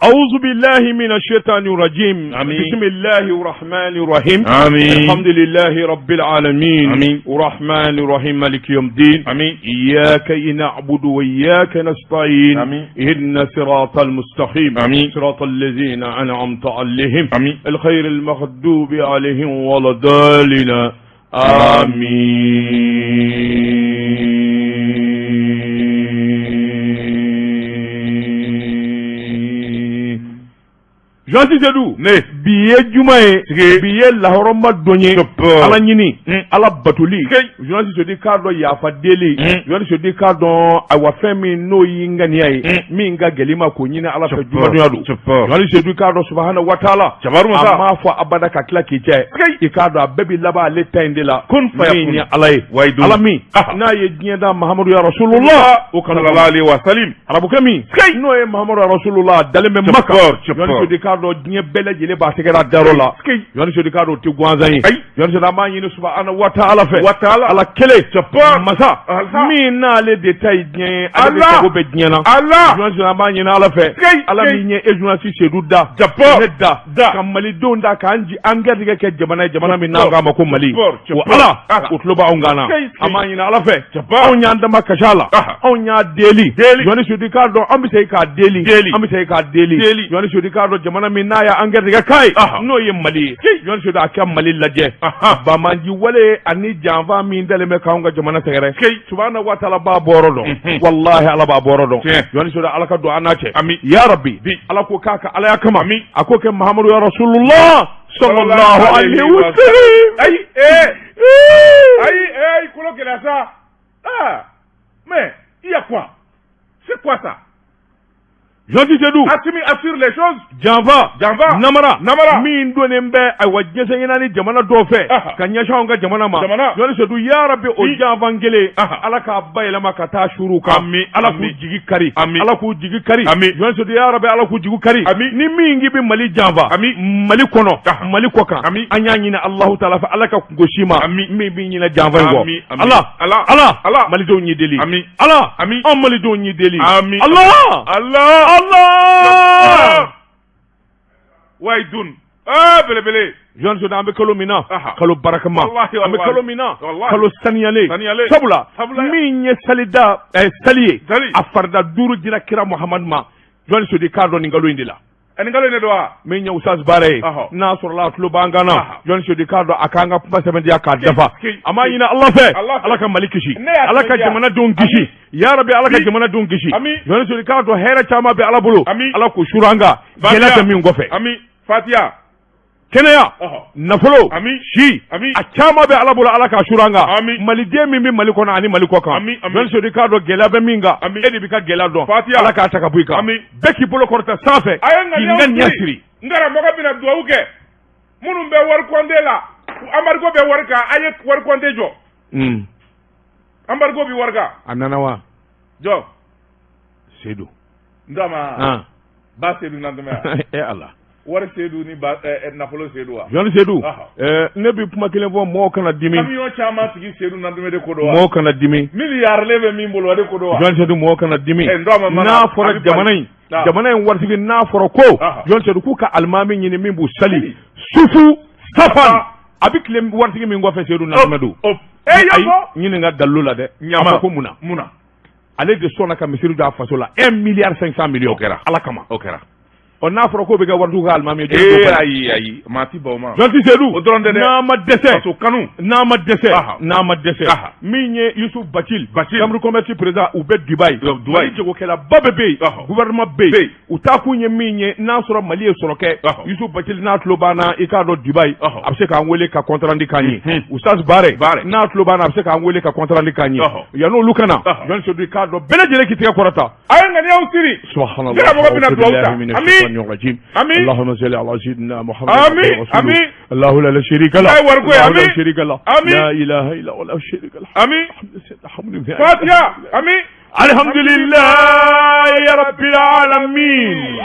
أعوذ بالله من الشيطان الرجيم. آمين. بسم الله الرحمن الرحيم. آمين. الحمد لله رب العالمين. آمين. الرحمن الرحيم، مالك يوم الدين. آمين. إياك نعبد وإياك نستعين. آمين. اهدنا صراط المستقيم. آمين. صراط الذين أنعمت عليهم. آمين. الخير المغضوب عليهم ولا الضالين. آمين. Journaliste Seydou, Ne. bi ye juma ye, Tigi. bi ye lahɔrɔma don ye, Super. Ala ɲini, Ala batoli. Kei. Journaliste Seydou k'a dɔn yafa deli, journaliste Seydou k'a dɔn ayiwa fɛn min n'o y'i ŋaniya ye, min ka gɛlɛn i ma k'o ɲini Ala fɛ, Super. jumadonya don. Super. Journaliste Seydou k'a dɔn subahana wa taala, Jabaru masa. a m'a fɔ abada ka tila k'i cɛ, i k'a dɔn a bɛɛ bi laban ale ta in de la, Kun faya min kun. ye Ala ye, Wayidu. Ala min Aha. n'a ye diɲɛ da Mahamadu ya Rasulullah o kanu sallallahu alaihi wa sallim. Arabukɛ min n'o ye Mahamadu ya Rasulullah dalen bɛ Maka, Super, super. Journaliste Seydou k'a dɔn diɲɛ bɛɛ lajɛlen b'a tɛgɛra dayɔrɔ la. Journaliste Seydou k'a dɔn o tɛ gansan ye. Ayi. Journaliste Seydou, an b'a ɲini subahana wa taala fɛ, Wa taala. Ala kelen Super. masa Ala. min n'ale de ta ye diɲɛ ye, ale de Ala. sago bɛ diɲɛ na. Allah. Journaliste Seydou, an b'a ɲini Ala fɛ, Kei, Ala kei. min ye e journaliste Seydou da, Japor. ne da, Da. ka malidenw da, k'an ji an garijɛgɛ kɛ jamana ye, jamana min n'an k'a ma ko Mali. Japor, O Japor. Ala, Ala. o tulo b'anw kan na. Kei, kei. An b'a ɲini Ala fɛ, Japor. anw y'an dama kasi a la, Aha. anw y'a deli. Deli. Journaliste Seydou k'a dɔn an bɛ segin k'a deli, Deli. an bɛ segin k'a deli. Deli. Journaliste Seydou k'a dɔn jamana min n'a y'an garijɛgɛ k'a ye, Aha. n'o ye Mali ye, Journaliste Seydou, a ka Mali lajɛ, Aha. bamanji wale ani janfa min dalen bɛ k'anw ka jamana sɛgɛrɛ, Kei. subahana wa taala b'a bɔyɔrɔ dɔn, wallahi Ala b'a bɔyɔrɔ dɔn. Tiɲɛ. Journaliste Seydou, Ala ka don an n'a cɛ. Ami. Ya Rabbi. Bi. Ala ko k'a ka Alaya kama, Ami. a ko kɛ Mahamadu ya Rasulullah sallallahu alaihi wa sallam. Ayi, eh. Ayi, eh, kolo gɛlɛya sa. Ah. Mais, il y a quoi? C'est quoi ça? Journaliste Seydou, Assimi assure les choses. Janfa, Janfa. namara, Namara. min donnen bɛ ayiwa diɲɛsɛnkɛ naani jamana dɔw fɛ Aha. ka ɲɛsin anw ka jamana ma, Jamana. Journaliste Seydou, ya Rabbi, o Bi. janfan kelen, Aha. Ala k'a bayɛlɛma ka taa suuruw kan. Ami, Ala k'u ami. jigi kari. Ami. Ala k'u jigi kari. Ami. Journaliste Seydou, ya Rabbi, Ala k'u jigi kari. Ami. Ni min k'i bɛ Mali janfa, Ami. Mali kɔnɔ, Aha. Mali kɔ kan, Ami. an y'a ɲini Alahu taala fɛ, Ala ka kungo si ma Ami. min b'i ɲinɛ janfa in kɔ. Ami, ami. Ala, Ala. Ala, Ala. Malidenw y'i deli. Ami. Ala, Ami. anw malidenw y'i deli. Ami. Ala, Allah. Allah. Waydun. Ah, belebele. Journaliste Seydou, an bɛ kalo min na, Aha. kalo barakama, Wallahi, an bɛ wallahi. kalo min na, Wallahi. kalo saniyalen. Saniyalen. Sabula Sabula. min ye salida sali ye, Sali. a farida duuru dira kira Muhamadu ma, Journaliste Seydou k'a dɔn nin kalo in de la. Ani kalo in de don wa? Min ye Usaz Baara ye, Ɔhɔ. n'a sɔrɔla a tulo b'an kan na, Aha. Journaliste Seydou k'a dɔn a k'an ka kuma sɛbɛntiya k'a dafa. Kei, A m'a ɲini Ala fɛ, Ala fɛ. Ala ka Mali kisi, Ne y'a Ala ka sɛbɛntiya. jamanadenw kisi, ya Rabbi, Ala ka Bi. jamanadenw kisi. Ami. Journaliste Seydou k'a dɔn hɛrɛ caman bɛ Ala bolo, Ami. Ala k'o suuru an kan, gɛlɛya tɛ min kɔfɛ. Ami. Fatiha. Kɛnɛya, Ɔhɔ. nafolo, Ami. si, Ami. a caman bɛ Ala bolo, Ala k'a suuru an kan. Ami. Maliden min bɛ Mali kɔnɔ ani Mali kɔ kan, Ami, ami. Journaliste Seydou k'a dɔn gɛlɛya bɛ min kan, Ami. e de b'i ka gɛlɛya dɔn. Fatiha. Ala k'a ta ka bɔ i kan. Ami. Bɛɛ k'i bolo kɔrɔta sanfɛ, A ye k'i ŋaniyaw ŋaniya siri. siri. N karamɔgɔ bɛna duwawu kɛ. Minnu bɛ wari kɔnte la, embargo bɛ wari kan, a ye wari kɔnte jɔ. Embargo bɛ wari kan. A nana wa? Jɔ. Seydou. N dama. Ah. Ba Seydou Nandumɛ. E Ala. Wari Seydou ni ba nafolo Seydou wa? Journaliste Seydou, Aha. ne bɛ kuma kelen fɔ, mɔgɔw kana dimi. Camion caman sigi Seydou Nandumɛ de ko don wa? Mɔgɔw kana dimi. Miliyarilen bɛ min bolo, o de ko don wa? Journaliste Seydou, mɔgɔw kana dimi. Eh, n dɔw ma mana- N'a a fɔra bɛ jamana bali. in, Ah. jamana in waritigi, n'a fɔra ko Aha. Journaliste Seydou k'u ka alimami ɲini min b'u sali sufu safan, a bɛ tilen waritigi min kɔfɛ, Seydou Nandumɛ don. O. Eh, Ayi, y'o fɔ? ɲininka dalilu la dɛ. Ɲama. A fɔ ko mun na? Mun na? Ale de sɔnna ka misiri jɔ a faso la, 1 milliard 500 millions. O kɛra. Ala kama. O kɛra. Ɔ, n'a fɔra k'o bɛ kɛ waritigiw ka alimami ye, jɔn t'o Ee, fɔ? ayi, ayi, maa ti ban o ma. Journaliste Seydou, O dɔrɔn tɛ dɛ. n'a ma dɛsɛ, Faso kanu. n'a ma dɛsɛ, Aha. n'a ma dɛsɛ, Aha. min ye Yusuf Bacil, Bacil. chambre commerce président, u bɛ Dubaï. Dubaï. Mali jagokɛlaba bɛɛ bɛ yen, Ɔhɔ. gouvernement bɛ Bɛ yen. yen. U taa kun ye min ye, n'a sɔrɔ Mali ye sɔrɔ kɛ, Ɔhɔ. Yusuf Bacil n'a tulo b'an na, i k'a dɔn Dubaï, Ɔhɔ. a bɛ se k'an wele ka compte rendu k'an ye. Mhm. Oustaz Bare, Bare. n'a tulo b'an na, a bɛ se k'an wele ka compte rendu k'an ye. Ɔhɔ. Yan'olu ka na, Ɔhɔ. Journaliste Seydou k'a dɔn bɛɛ lajɛlen k'i tɛgɛ kɔrɔta. A ye ŋaniyaw siri. سبحان الله. Ne karamɔgɔ bɛna أعوذ duwawu بالله ta. من Ami. الشيطان الرجيم. Ami. اللهم صل على سيدنا محمد Ami. عبده ورسوله. Ami. الله لا شريك له. Ay, wariko ye. الله لا Ami. شريك له. Ami. لا إله إلا هو لا شريك له. Ami. الحمد لله. Fatiha. Ami. الحمد لله رب العالمين.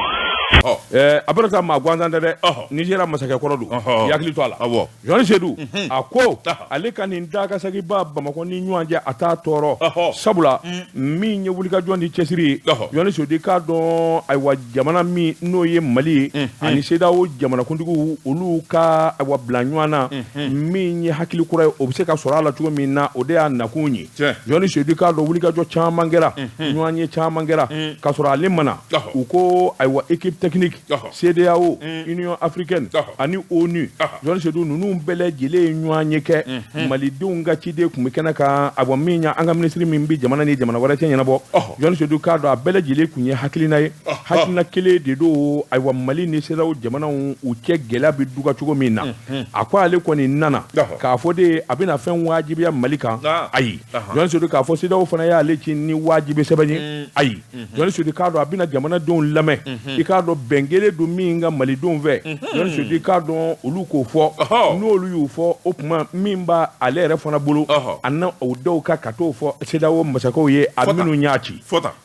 A bɛ taa maa gansan tɛ dɛ, Nizeriya masakɛ kɔrɔ don, i hakili to a la. Journaliste Seydou a ko ale ka nin taa ka seginba Bamakɔ ni ɲɔgɔn cɛ, a t'a tɔɔrɔ, sabula min ye wulikajɔ ni cɛsiri ye, journaliste Seydou k'a dɔn, ayiwa, jamana min n'o ye Mali ye ani CEDEAO jamanakuntigiw, olu ka ayiwa bila ɲɔgɔn na, min ye hakili kura ye, o bɛ se ka sɔrɔ a la cogo min na, o de y'a nakun ye. Journaliste Seydou k'a dɔn, wulikajɔ caman kɛra, ɲɔgɔn ye caman kɛra, k'a sɔrɔ ale ma na. U ko ayiwa, équipe technique CEDEAO, Union africaine ani ONU, journaliste Seydou, ninnu bɛɛ lajɛlen ye ɲɔgɔn ye kɛ. Malidenw ka ciden tun bɛ kɛnɛ kan, ayiwa, min ye an ka minisiri min bɛ jamana ni jamana wɛrɛ cɛ ɲɛnabɔ, journaliste Seydou k'a dɔn, a bɛɛ lajɛlen tun ye hakilina ye, hakilina kelen de don. Ayiwa, Mali ni CEDEAO jamanaw u cɛ gɛlɛya bɛ duga cogo min na, a ko ale kɔni nana k'a fɔ de a bɛna fɛn wajibiya Mali kan, ayi. Journaliste Seydou k'a fɔ CEDEAO fana y'ale ci ni wajibi sɛbɛn ye, ayi. Journaliste Seydou k'a dɔn, a bɛna jamanadenw lamɛn. I k'a dɔn, bɛn kelen don min ka malidenw fɛ, journaliste Seydou i k'a dɔn, olu k'o fɔ. N'olu y'o fɔ, o tuma min b'a ale yɛrɛ fana bolo, a na o dɔw kan ka t'o fɔ CEDEAO masakɛw ye, a minnu y'a ci.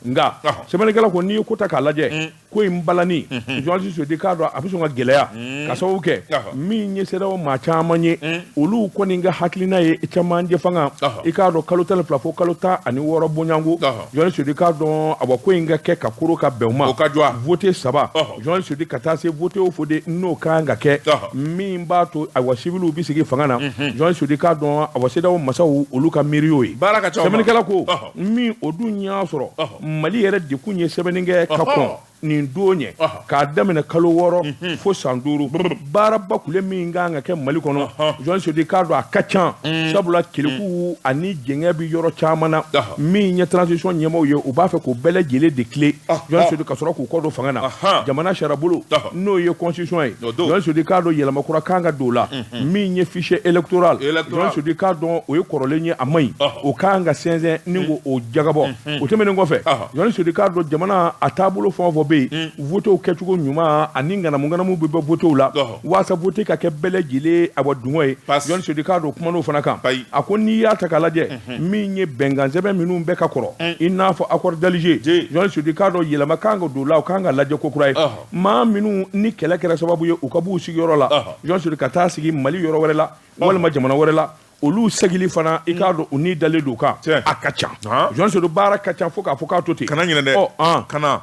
Nka sɛbɛnnikɛla ko n'i ye ko ta k'a lajɛ, ko in balani, journaliste Seydou k'a dɔn, a bɛ sɔn ka gɛlɛya, ka sababu kɛ min ye CEDEAO maa caman ye, olu kɔni ka hakilina ye cɛmancɛ fanga, i k'a dɔn, kalo 12 fo kalo 16 bonyanko. Journaliste Seydou k'a dɔn, awa, ko in ka kɛ ka koro ka bɛn o ma, vote saba, journaliste Seydou, ka taa se vote o vote n'o kan ka kɛ, min b'a to, ayiwa, civiliw bɛ sigi fanga na. Journaliste Seydou k'a dɔn, awa, CEDEAO masaw, olu ka miiri y'o ye. Sɛbɛnnikɛla ko min o dun y'a sɔrɔ Mali yɛrɛ de kun ye sɛbɛnni kɛ ka kɔn nin don ɲɛ, k'a daminɛ kalo 6 fo san 5, baaraba kule min kan ka kɛ Mali kɔnɔ. Journaliste Seydou k'a dɔn, a ka ca, sabula keleku ani jɛngɛ bɛ yɔrɔ caman na. Min ye transition ɲɛmaaw ye, u b'a fɛ k'o bɛɛ lajɛlen de tilen, journaliste Seydou, ka sɔrɔ k'u kɔ don fanga na. Jamana sariyabolo, n'o ye constitution ye, journaliste Seydou k'a dɔn, yɛlɛma kura kan ka don o la. Min ye fichier électoral, journaliste Seydou k'a dɔn, o ye kɔrɔlen ye, a man ɲi, o kan ka sɛnsɛn ni k'o jagabɔ. O tɛmɛnen kɔfɛ, journaliste Seydou k'a dɔn, jamana a taabolo fɛn o fɛn bɛ yen, votew kɛcogo ɲuman ani ŋanamu ŋanamu bɛ bɔ votew la, waasa vote ka kɛ bɛɛ lajɛlen, awa, dungɔ ye. Journaliste Seydou k'a dɔn, kuman'o fana kan. A ko n'i y'a ta k'a lajɛ, min ye bɛnkan sɛbɛn minnu bɛ ka kɔrɔ, i n'a fɔ accord d'Alger, journaliste Seydou k'a dɔn, yɛlɛma kan ka don o la, o kan ka lajɛ ko kura ye. Maa minnu ni kɛlɛ kɛra sababu ye u ka b'u sigiyɔrɔ la, journaliste Seydou, ka taa sigi Mali yɔrɔ wɛrɛ la walima jamana wɛrɛ la, olu segili fana, i k'a dɔn, u ni dalen don kan, a ka ca. Journaliste Seydou, baara ka ca fo k'a fɔ k'a to ten. Kana ɲinɛ dɛ. Ɔ kana.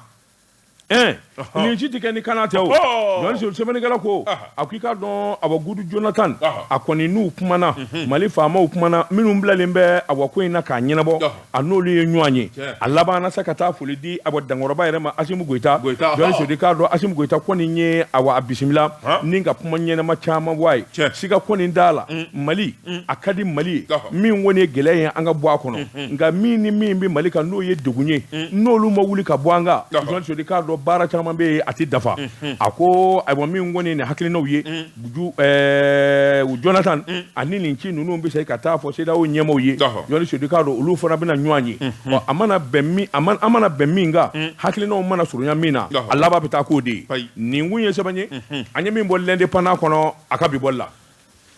Nin ci tɛ kɛ ni kana tɛ o. Journaliste Seydou, sɛbɛnnikɛla ko a ko i k'a dɔn, awa, Goodluck Jonathan, a kɔni n'u kumana, Mali faamaw kumana, minnu bilalen bɛ, awa, ko in na k'a ɲɛnabɔ, a n'olu ye ɲɔgɔn ye. A labanna sa ka taa foli di, awa, dankɔrɔba yɛrɛ ma, Assimi Goïta. Journaliste Seydou k'a dɔn, Assimi Goïta kɔni ye, awa, a bisimila ni ka kuma ɲɛnama caman bɔ a ye. Siga kɔni t'a la, Mali a ka di Mali ye. Min kɔni ye gɛlɛya ye, an ka bɔ a kɔnɔ. Nka min ni min bɛ Mali kan, n'o ye degun ye, n'olu ma wuli ka bɔ an kan, journaliste Seydou k'a dɔn, baara caman bɛ yen, a tɛ dafa. A ko ayiwa, min kɔni nin hakilinaw ye, Jonathan ani nin ci ninnu bɛ se ka taa fɔ CEDEAO ɲɛmaaw ye. Journaliste Seydou k'a dɔn, olu fana bɛna ɲɔgɔn ye. Ɔ, a mana bɛn min, a mana bɛn min kan, hakilinaw mana surunya min na, a laban bɛ taa k'o de ye. Nin kun ye sɛbɛn ye an ye min bɔ L'Indépendant kɔnɔ a ka bi bɔli la.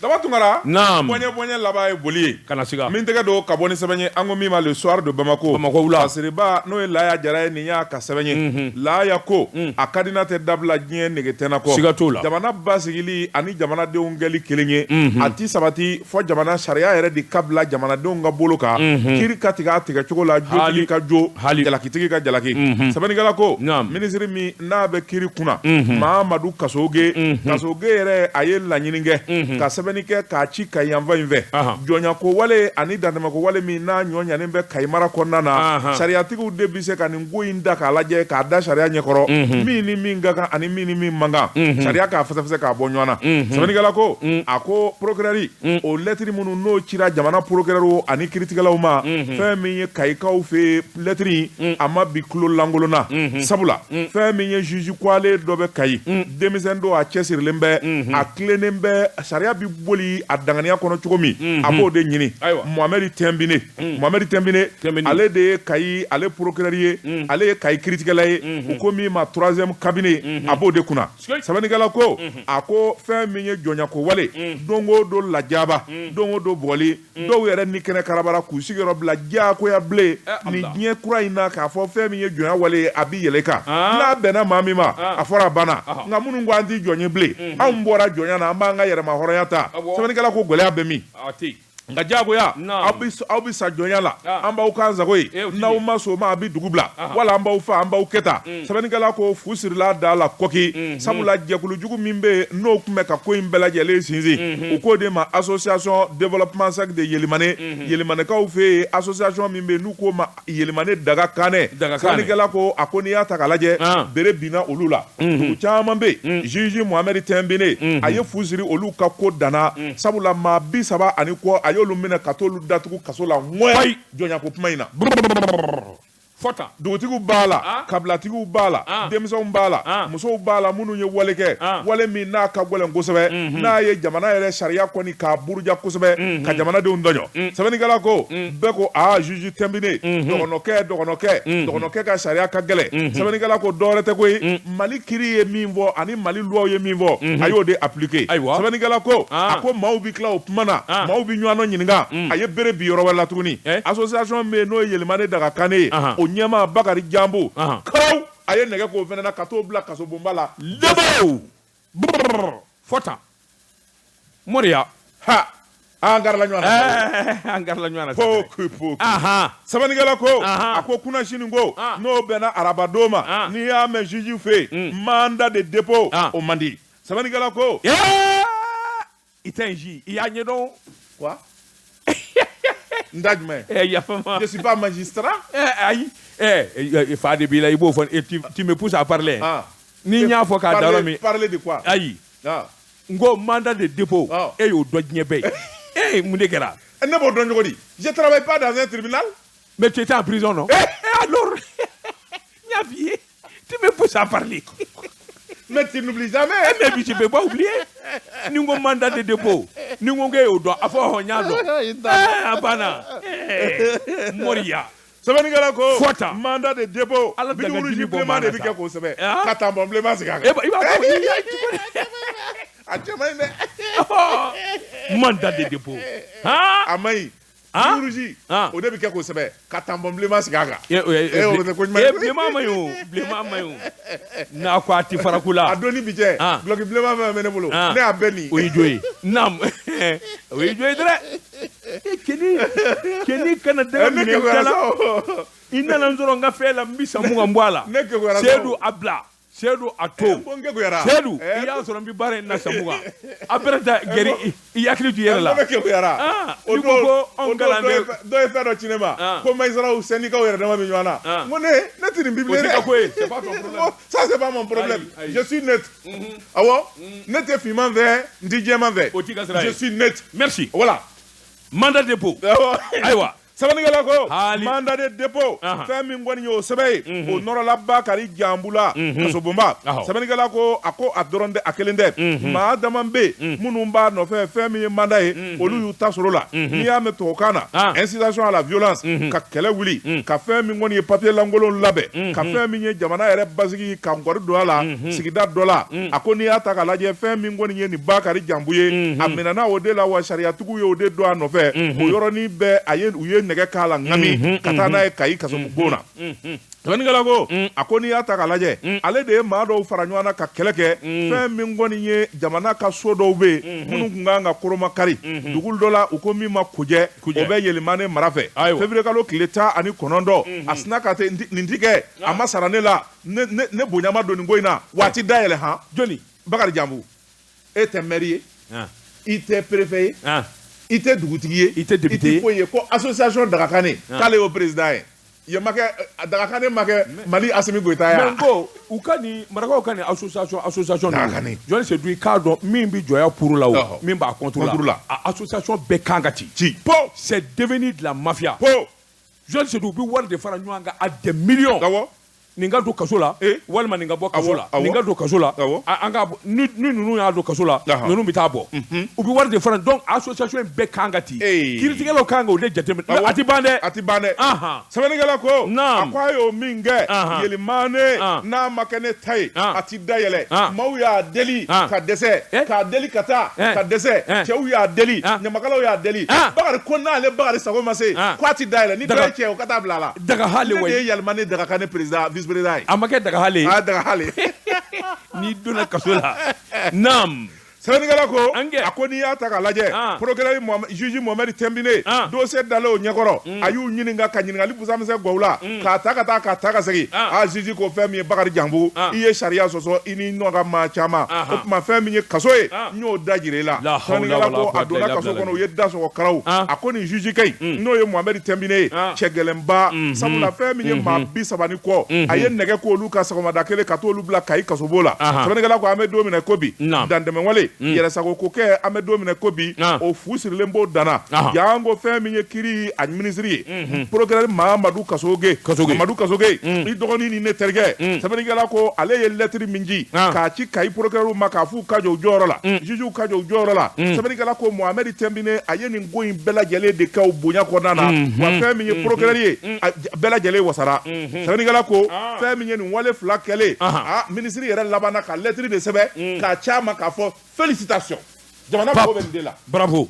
Daba Tunkara. Naam. Bɔɲɛ bɔɲɛ laban ye boli ye. Kana siga. Min tɛgɛ don ka bɔ ni sɛbɛn ye, an ko min ma Le Soir de Bamako. Bamako wula. Fasiriba, n'o ye Laya Jara ye, nin y'a ka sɛbɛn ye. Laya ko a ka di n'a tɛ dabila diɲɛ nege tɛna kɔ. Siga t'o la. Jamana basigili ani jamanadenw kɛli kelen ye, a ti sabati fɔ jamana sariya yɛrɛ de ka bila jamanadenw ka bolo kan, kiiri ka tigɛ a tigɛcogo la, jotigi ka jo, jalakitigi ka jalaki. Sɛbɛnnikɛla ko minisiri min n'a bɛ kiiri kunna, Mahamadu Kasoge, Kasoge yɛrɛ, a ye laɲini kɛ ka sɛbɛnni kɛ k'a ci Kayi yanfan in fɛ, jɔnyako wale ani dantɛmɛko wale min n'a ɲɔ ɲanen bɛ Kayi mara kɔnɔna na, sariyatigiw de bɛ se ka nin ko in da k'a lajɛ, k'a da sariya ɲɛkɔrɔ, min ni min ka kan ani min ni min man kan, sariya k'a fɛsɛfɛsɛ k'a bɔ ɲɔgɔn na. Sɛbɛnnikɛla ko a ko procureur, o lɛtiri minnu n'o cira jamana procureur ani kiiritigɛlaw ma, fɛn min ye Kayikaw fɛ yen, lɛtiri a ma bi tulo lankolon na, sabula fɛn min ye juge kwale dɔ bɛ Kayi, denmisɛn don, a cɛsirilen bɛ, a tilennen bɛ, sariya bi boli a danganiya kɔnɔ cogo min, a b'o de ɲini. Mohamɛdi Tɛnbine, Mohamɛdi Tɛnbine, ale de ye Kayi ale procureur ye, ale ye Kayi kiritigɛla ye, u ko min ma troisième cabinet, a b'o de kunna. Sɛbɛnnikɛla ko, a ko fɛn min ye jɔnyako wale, don o don lajaba, don o don bugɔli, dɔw yɛrɛ ni kɛnɛ karabara k'u sigiyɔrɔ bila diyagoya bilen nin diɲɛ kura in na, k'a fɔ fɛn min ye jɔnya wale ye, a bɛ yɛlɛ kan n'a bɛnna maa min ma, a fɔra a banna. Nka minnu ko an tɛ jɔn ye bilen, anw bɔra jɔnya na, an b'an ka yɛrɛma hɔrɔnya ta, sɛbɛnnikɛla ko gɛlɛya bɛ min? Nka diyagoya aw bɛ sa jɔnya la, an b'aw kan sago ye, n'aw ma sɔn o ma, a bɛ dugu bila, wala an b'aw fa, an b'aw kɛ tan. Sɛbɛnnikɛla ko fu sirila da la kɔki, sabula jɛkulujugu min bɛ yen n'o tun bɛ ka ko in bɛɛ lajɛlen sinsin, u k'o de ma association développement sec de Yelimane, Yelimanekaw fɛ yen, association min bɛ yen n'u k'o ma Yelimane daga kanɛ. Sɛbɛnnikɛla ko, a ko n'i y'a ta k'a lajɛ, bere binna olu la, dugu caman bɛ yen. Juge Mohamɛdi Tɛnbine, a ye fu siri olu ka ko danna, sabula maa 30 ani kɔ, a y'olu minɛ ka t'olu datugu kaso la ŋɔya jɔnyako kuma in na. Fɔ tan. Dugutigiw b'a la, kabilatigiw b'a la, denmisɛnw b'a la, musow b'a la, minnu ye wale kɛ, wale min n'a ka gɛlɛn kosɛbɛ, n'a ye jamana yɛrɛ sariya kɔni k'a buruja kosɛbɛ, ka jamanadenw tɔɲɔ. Sɛbɛnnikɛla ko, bɛɛ ko aa, juge Tɛnbine, dɔgɔnɔkɛ, dɔgɔnɔkɛ, dɔgɔnɔkɛ ka sariya ka gɛlɛn. Sɛbɛnnikɛla ko dɔwɛrɛ tɛ koyi, Mali kiri ye min fɔ ani Mali loi ye min fɔ, a y'o de appliquer. Ayiwa. Sɛbɛnnikɛla ko, a ko maaw bɛ tila o kuma na, maaw bɛ ɲɔgɔn ɲininka, a ye bere bin yɔrɔ wɛrɛ la tuguni. Association min bɛ yen n'o ye Yelimane Daga Kane ye, o ɲɛmaa Bakari Janbu karaw, a ye nɛgɛ k'o fana na ka t'o bila kasobonba la. Lebow fɔ tan, Moriya. Ha, an garila ɲɔgɔn na, an garila ɲɔgɔn na. Po po. Sɛbɛnnikɛla ko, a ko kunasini ko, n'o bɛnna arabadon ma, n'i y'a mɛn juge fɛ yen, mandat de dépôt, o man di. Sɛbɛnnikɛla ko i tɛ n si, i y'a ɲɛdɔn. Quoi? N da jumɛn? Yafa n ma. Je suis pas magistrat. Ayi, fa de b'i la, i b'o fɔ, tu me pousses à parler. Ni n y'a fɔ k'a da yɔrɔ min. Parler de quoi? Ayi. N ko mandat de dépôt, e y'o dɔn diɲɛ bɛɛ ye. E, mun de kɛra? Ne b'o dɔn cogo di? Je travaille pas dans un tribunal. Mais tu étais en prison, non? Eh, alors, n y'a f'i ye, tu me pousses à parler. Mais tu n'oublies jamais. Mais je peux pas oublier. Ni n ko mandat de dépôt, ni n ko k'e y'o dɔn, a fɔ hɔn, n y'a dɔn. A banna. Moriya. Sɛbɛnnikɛla ko Fɔ tan. mandat de dépôt, Ala bic daga rouge dimi bɔ bilenman maa de na bɛ sa. kɛ k'o sɛbɛn, ka tampon bilenman sigi a kan. E i b'a dɔn, i y'a cogo di? A cɛ man ɲi dɛ. Mandat de dépôt. Han? A man ɲi. Bic rouge, o de bɛ kɛ k'o sɛbɛn, ka tampon bilenman sigi a kan. O bɛ kɛ ko ɲuman ye. Bilenman man ɲi o, bilenman man ɲi o. N'a ko a ti faraku la. A don ni bi cɛ, dulɔki bilenman fɛn fɛn bɛ ne bolo, ne y'a bɛɛ nin. O y'i jo ye. Naam. O y'i jo ye dɛ. Keni, keni kana dɛgɛ Ne minɛ i kekuyara da la. sa o. I nana n sɔrɔ n ka fɛn la, n bɛ san 20 bɔ a la. Ne kekuyara sa o. Sedu, a bila. Sedu, a to. Ko n kekuyara. Sedu, i y'a sɔrɔ n bɛ baara in na san 20. A bɛrɛ ta gɛri, i hakili to i yɛrɛ la. Ko ne kekuyara. O N'i ko don, ko anw o don kalan dɔ ye tɛ. dɔ ye fɛn dɔ ci ne ma. Ko magistrats syndicats yɛrɛ dama bɛ ɲɔgɔn na. N ko ne tɛ nin publier O t'i dɛ. ka ko ye, c'est pas ton problème. Ko ça, c'est pas mon problème. Ayi, ayi. Je suis neutre. Awɔ, ne tɛ finman fɛ, n tɛ jɛman fɛ. O t'i ka sira ye. Je suis neutre. Merci. Voilà. Mandat de dépôt. Awɔ. Ayiwa. Sɛbɛnnikɛla ko Haali. mandat de dépôt, fɛn min kɔni ye o sɛbɛn ye, o nɔrɔla Bakari Janbu la kasobonba. Sɛbɛnnikɛla ko, a ko a dɔrɔn tɛ, a kelen tɛ, maa dama bɛ yen minnu b'a nɔfɛ. Fɛn min ye mandat ye, olu y'u ta sɔrɔ la. N'i y'a mɛn tubabukan na incitation à la violence, ka kɛlɛ wuli, ka fɛn min kɔni ye papier lankolon labɛn, ka fɛn min ye jamana yɛrɛ basigi, ka nkɔri don a la sigida dɔ la, a ko n'i y'a ta k'a lajɛ, fɛn min kɔni ye nin Bakari Janbu ye, a minɛna o de la, wa sariyatigiw ye o de don a nɔfɛ. O yɔrɔnin bɛɛ, a ye u ye nɛgɛ k'a la ŋami ka taa n'a ye Kayi kasobon na. Sɛbɛnnikɛla ko, a ko n'i y'a ta k'a lajɛ, ale de ye maa dɔw fara ɲɔgɔn na ka kɛlɛ kɛ. Fɛn min kɔni ye jamana ka so dɔw bɛ yen minnu tun kan ka koroma kari dugu dɔ la, u ko min ma Kojɛ, o bɛ Yelimane mara fɛ, février kalo tile 19, a sinna ka ten nin ti kɛ, a ma sara ne la, ne bonya ma don nin ko in na, waati dayɛlɛ han. Jɔni? Bakari Janbu. E tɛ maire ye, i tɛ préfet ye, i tɛ dugutigi ye, i tɛ député ye, i tɛ foyi ye. Ko association Dagakane, k'ale y'o président ye. Yen ma kɛ Dagakane ma kɛ Mali Asimi Goyita ye. Mais n ko u ka nin marakaw ka nin association Dagakane. Jɔnni Sedu, i k'a dɔn min bɛ jɔnya pour la o, min b'a contre la, a association bɛɛ kan ka ci. Ci po. C'est devenu de la mafia. Po. Jɔnni Sedu, u bɛ wari de fara ɲɔgɔn kan à des millions. Awɔ. Nin ka don kaso la walima nin ka bɔ kaso la, nin ka don kaso la, an ka ni ninnu y'a don kaso la, ninnu bɛ taa bɔ, u bɛ wari de fana. Donc association in bɛɛ kan ka ci, kiiritigɛlaw kan ka o de jateminɛ. A tɛ ban dɛ, a tɛ ban dɛ. Sɛbɛnnikɛla ko a ko a y'o min kɛ Yelimane, n'a ma kɛ ne ta ye, a tɛ dayɛlɛ. Maaw y'a deli ka dɛsɛ, k'a deli ka taa ka dɛsɛ, cɛw y'a deli, ɲamakalaw y'a deli. Bakari ko n'ale Bakari sago ma se, k'a tɛ dayɛlɛ. Ni dɔ ye cɛ, o ka taa bila a la. Daga hale. Ne de ye Yalimane Dagakane président, vice président ye. A ma kɛ daga hale ye. A daga hale. N'i donna kaso la, naam. Sɛbɛnnikɛla ko a ko n'i y'a ta k'a lajɛ, procureur juge Mohamed Tembine, dossier dalen o ɲɛkɔrɔ, a y'u ɲininka ka ɲininkali busamisɛn gwaw la, k'a ta ka taa, k'a ta ka segin. A juge ko fɛn min ye Bakari Janbu, i ye sariya sɔsɔ, i ni nɔ ka maa caman. O tuma fɛn min ye kaso ye, n y'o da jira i la. Sɛbɛnnikɛla ko a donna kaso kɔnɔ, u ye da sɔgɔ karaw. A ko nin juge kɛ in, n'o ye Mohamed Tembine ye, cɛ gɛlɛnba, sabula fɛn min ye maa 30 ni kɔ, a ye nɛgɛ k'olu ka sɔgɔmada kelen ka t'olu bila Kayi kasobon la. Sɛbɛnnikɛla ko an bɛ don min na ko bi, dantɛmɛwale, yɛrɛsago ko kɛ, an bɛ don min na ko bi, o fu sirilen b'o danna. Janko fɛn min ye kiiri a minisiri ye, procureur Mahamadu Kasoge, Mamadu Kasoge, i dɔgɔnin ni ne terikɛ. Sɛbɛnnikɛla ko ale ye lɛtiri min ci k'a ci Kayi procureur ma, k'a f'u ka jɔ u jɔyɔrɔ la, jugew ka jɔ u jɔyɔrɔ la. Sɛbɛnnikɛla ko Mohamed Tembine, a ye nin ko in bɛɛ lajɛlen de kɛ o bonya kɔnɔna na. Wa fɛn min ye procureur ye, bɛɛ lajɛlen wasara. Sɛbɛnnikɛla ko fɛn min ye nin wale fila kɛlen, a minisiri yɛrɛ labanna ka lɛtiri de sɛbɛn k'a ci a ma k'a fɔ félicitation, jamana mago bɛ nin de la. Bravo,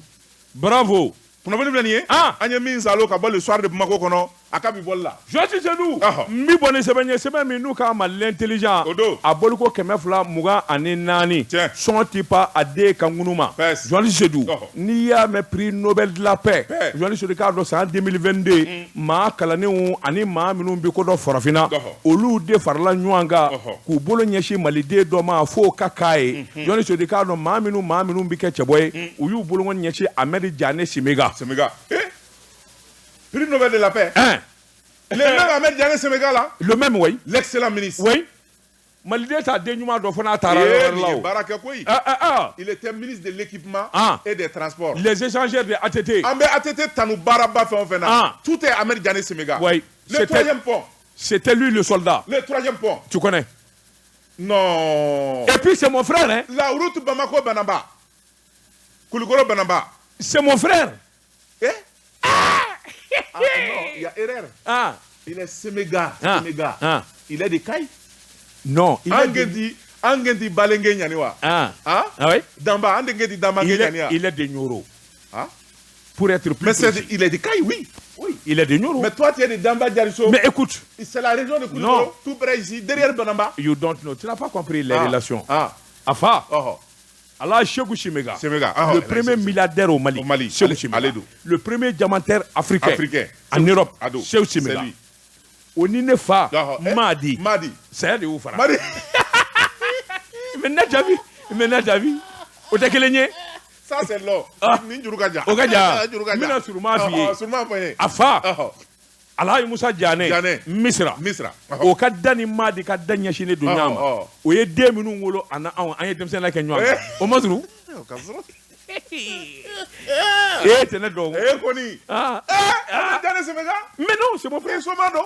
bravo. Kunnafoni filɛ nin ye, an ye min salo ka bɔ Le Soir de Bamako kɔnɔ, a ka bi bɔli la. Journaliste Seydou, n bi bɔ ni sɛbɛn ye, sɛbɛn min n'u k'a ma L'Intelligent. O don. A bɔliko 224. Sɔngɔ ti pan a den ka ŋunu ma. Journaliste Seydou, n'i y'a mɛn prix Nobel de la paix, journaliste Seydou, k'a dɔn san 2022, maa kalannenw ani maa minnu bɛ ko dɔn farafinna, olu de farala ɲɔgɔn kan k'u bolo ɲɛsin maliden dɔ ma f'o ka k'a ye. Journaliste Seydou, k'a dɔn maa minnu bɛ kɛ cɛbɔ ye, u y'u bolo ɲɛsin Ahmed Diané Séméga. Séméga, prix Nobel de la paix. Le même Ahmed Diané Séméga là. Le même, oui. L'excellent ministre. Oui, maliden t'a den ɲuman dɔn fo n'a taara yɔrɔ wɛrɛ la o. Baara kɛ koyi. Il était ministre de l'équipement et des transports. Les échangeurs de ATT. An bɛ ATT tanu baaraba fɛn o fɛn na, tout est Ahmed Diané Séméga. Oui. Le troisième pont. C'était lui le soldat. Le troisième pont. Tu connais? Non. Et puis c'est mon frère, hein. La route Bamako Banamba, Koulikoro Banamba. C'est mon frère. Eh, ah non, il y a erreur. Il est Séméga. Séméga. Il est de Kayes. Non, il est de Angenti Balengue Nyaniwa. Ah. Ah oui. Damba, Angenti Damba. Il est de Nioro. Ah. Pour être plus Mais c'est, il est de Kayes, oui. Oui. Il est de Nioro. Mais toi, tu es de Damba Diarisso. Mais écoute. C'est la région de Koulikoro, tout près ici, derrière Banamba. You don't know. Tu n'as pas compris les relations. Ah. Afa. Oh. Allah Sékou Simega. Simega. Le premier milliardaire au Mali. Au Mali. Sékou Simega. Le premier diamantaire africain. Africain. En Europe. Sékou Simega. O ni ne fa. Madi. Madi. Saya de y'u fara. Madi. Maintenant tu as vu. Maintenant tu as vu. O tɛ kelen ye. Ça c'est long. Nin juru ka jan. O ka jan. Juru ka jan. N bɛna surunman f'i ye. Surunman fɔ n ye. A fa. Alhaji Musa Janɛ. Janɛ. Misira. Misira. O ka da ni Madi ka da ɲɛsinnen don ɲɔgɔn ma. O ye den minnu wolo a na anw, an ye denmisɛnninya kɛ ɲɔgɔn fɛ. O ma surun? O ka surun. E tɛ ne dɔn. E kɔni. Eh, Janɛ Séméga. Mais non, c'est mon frère. Soma dɔn.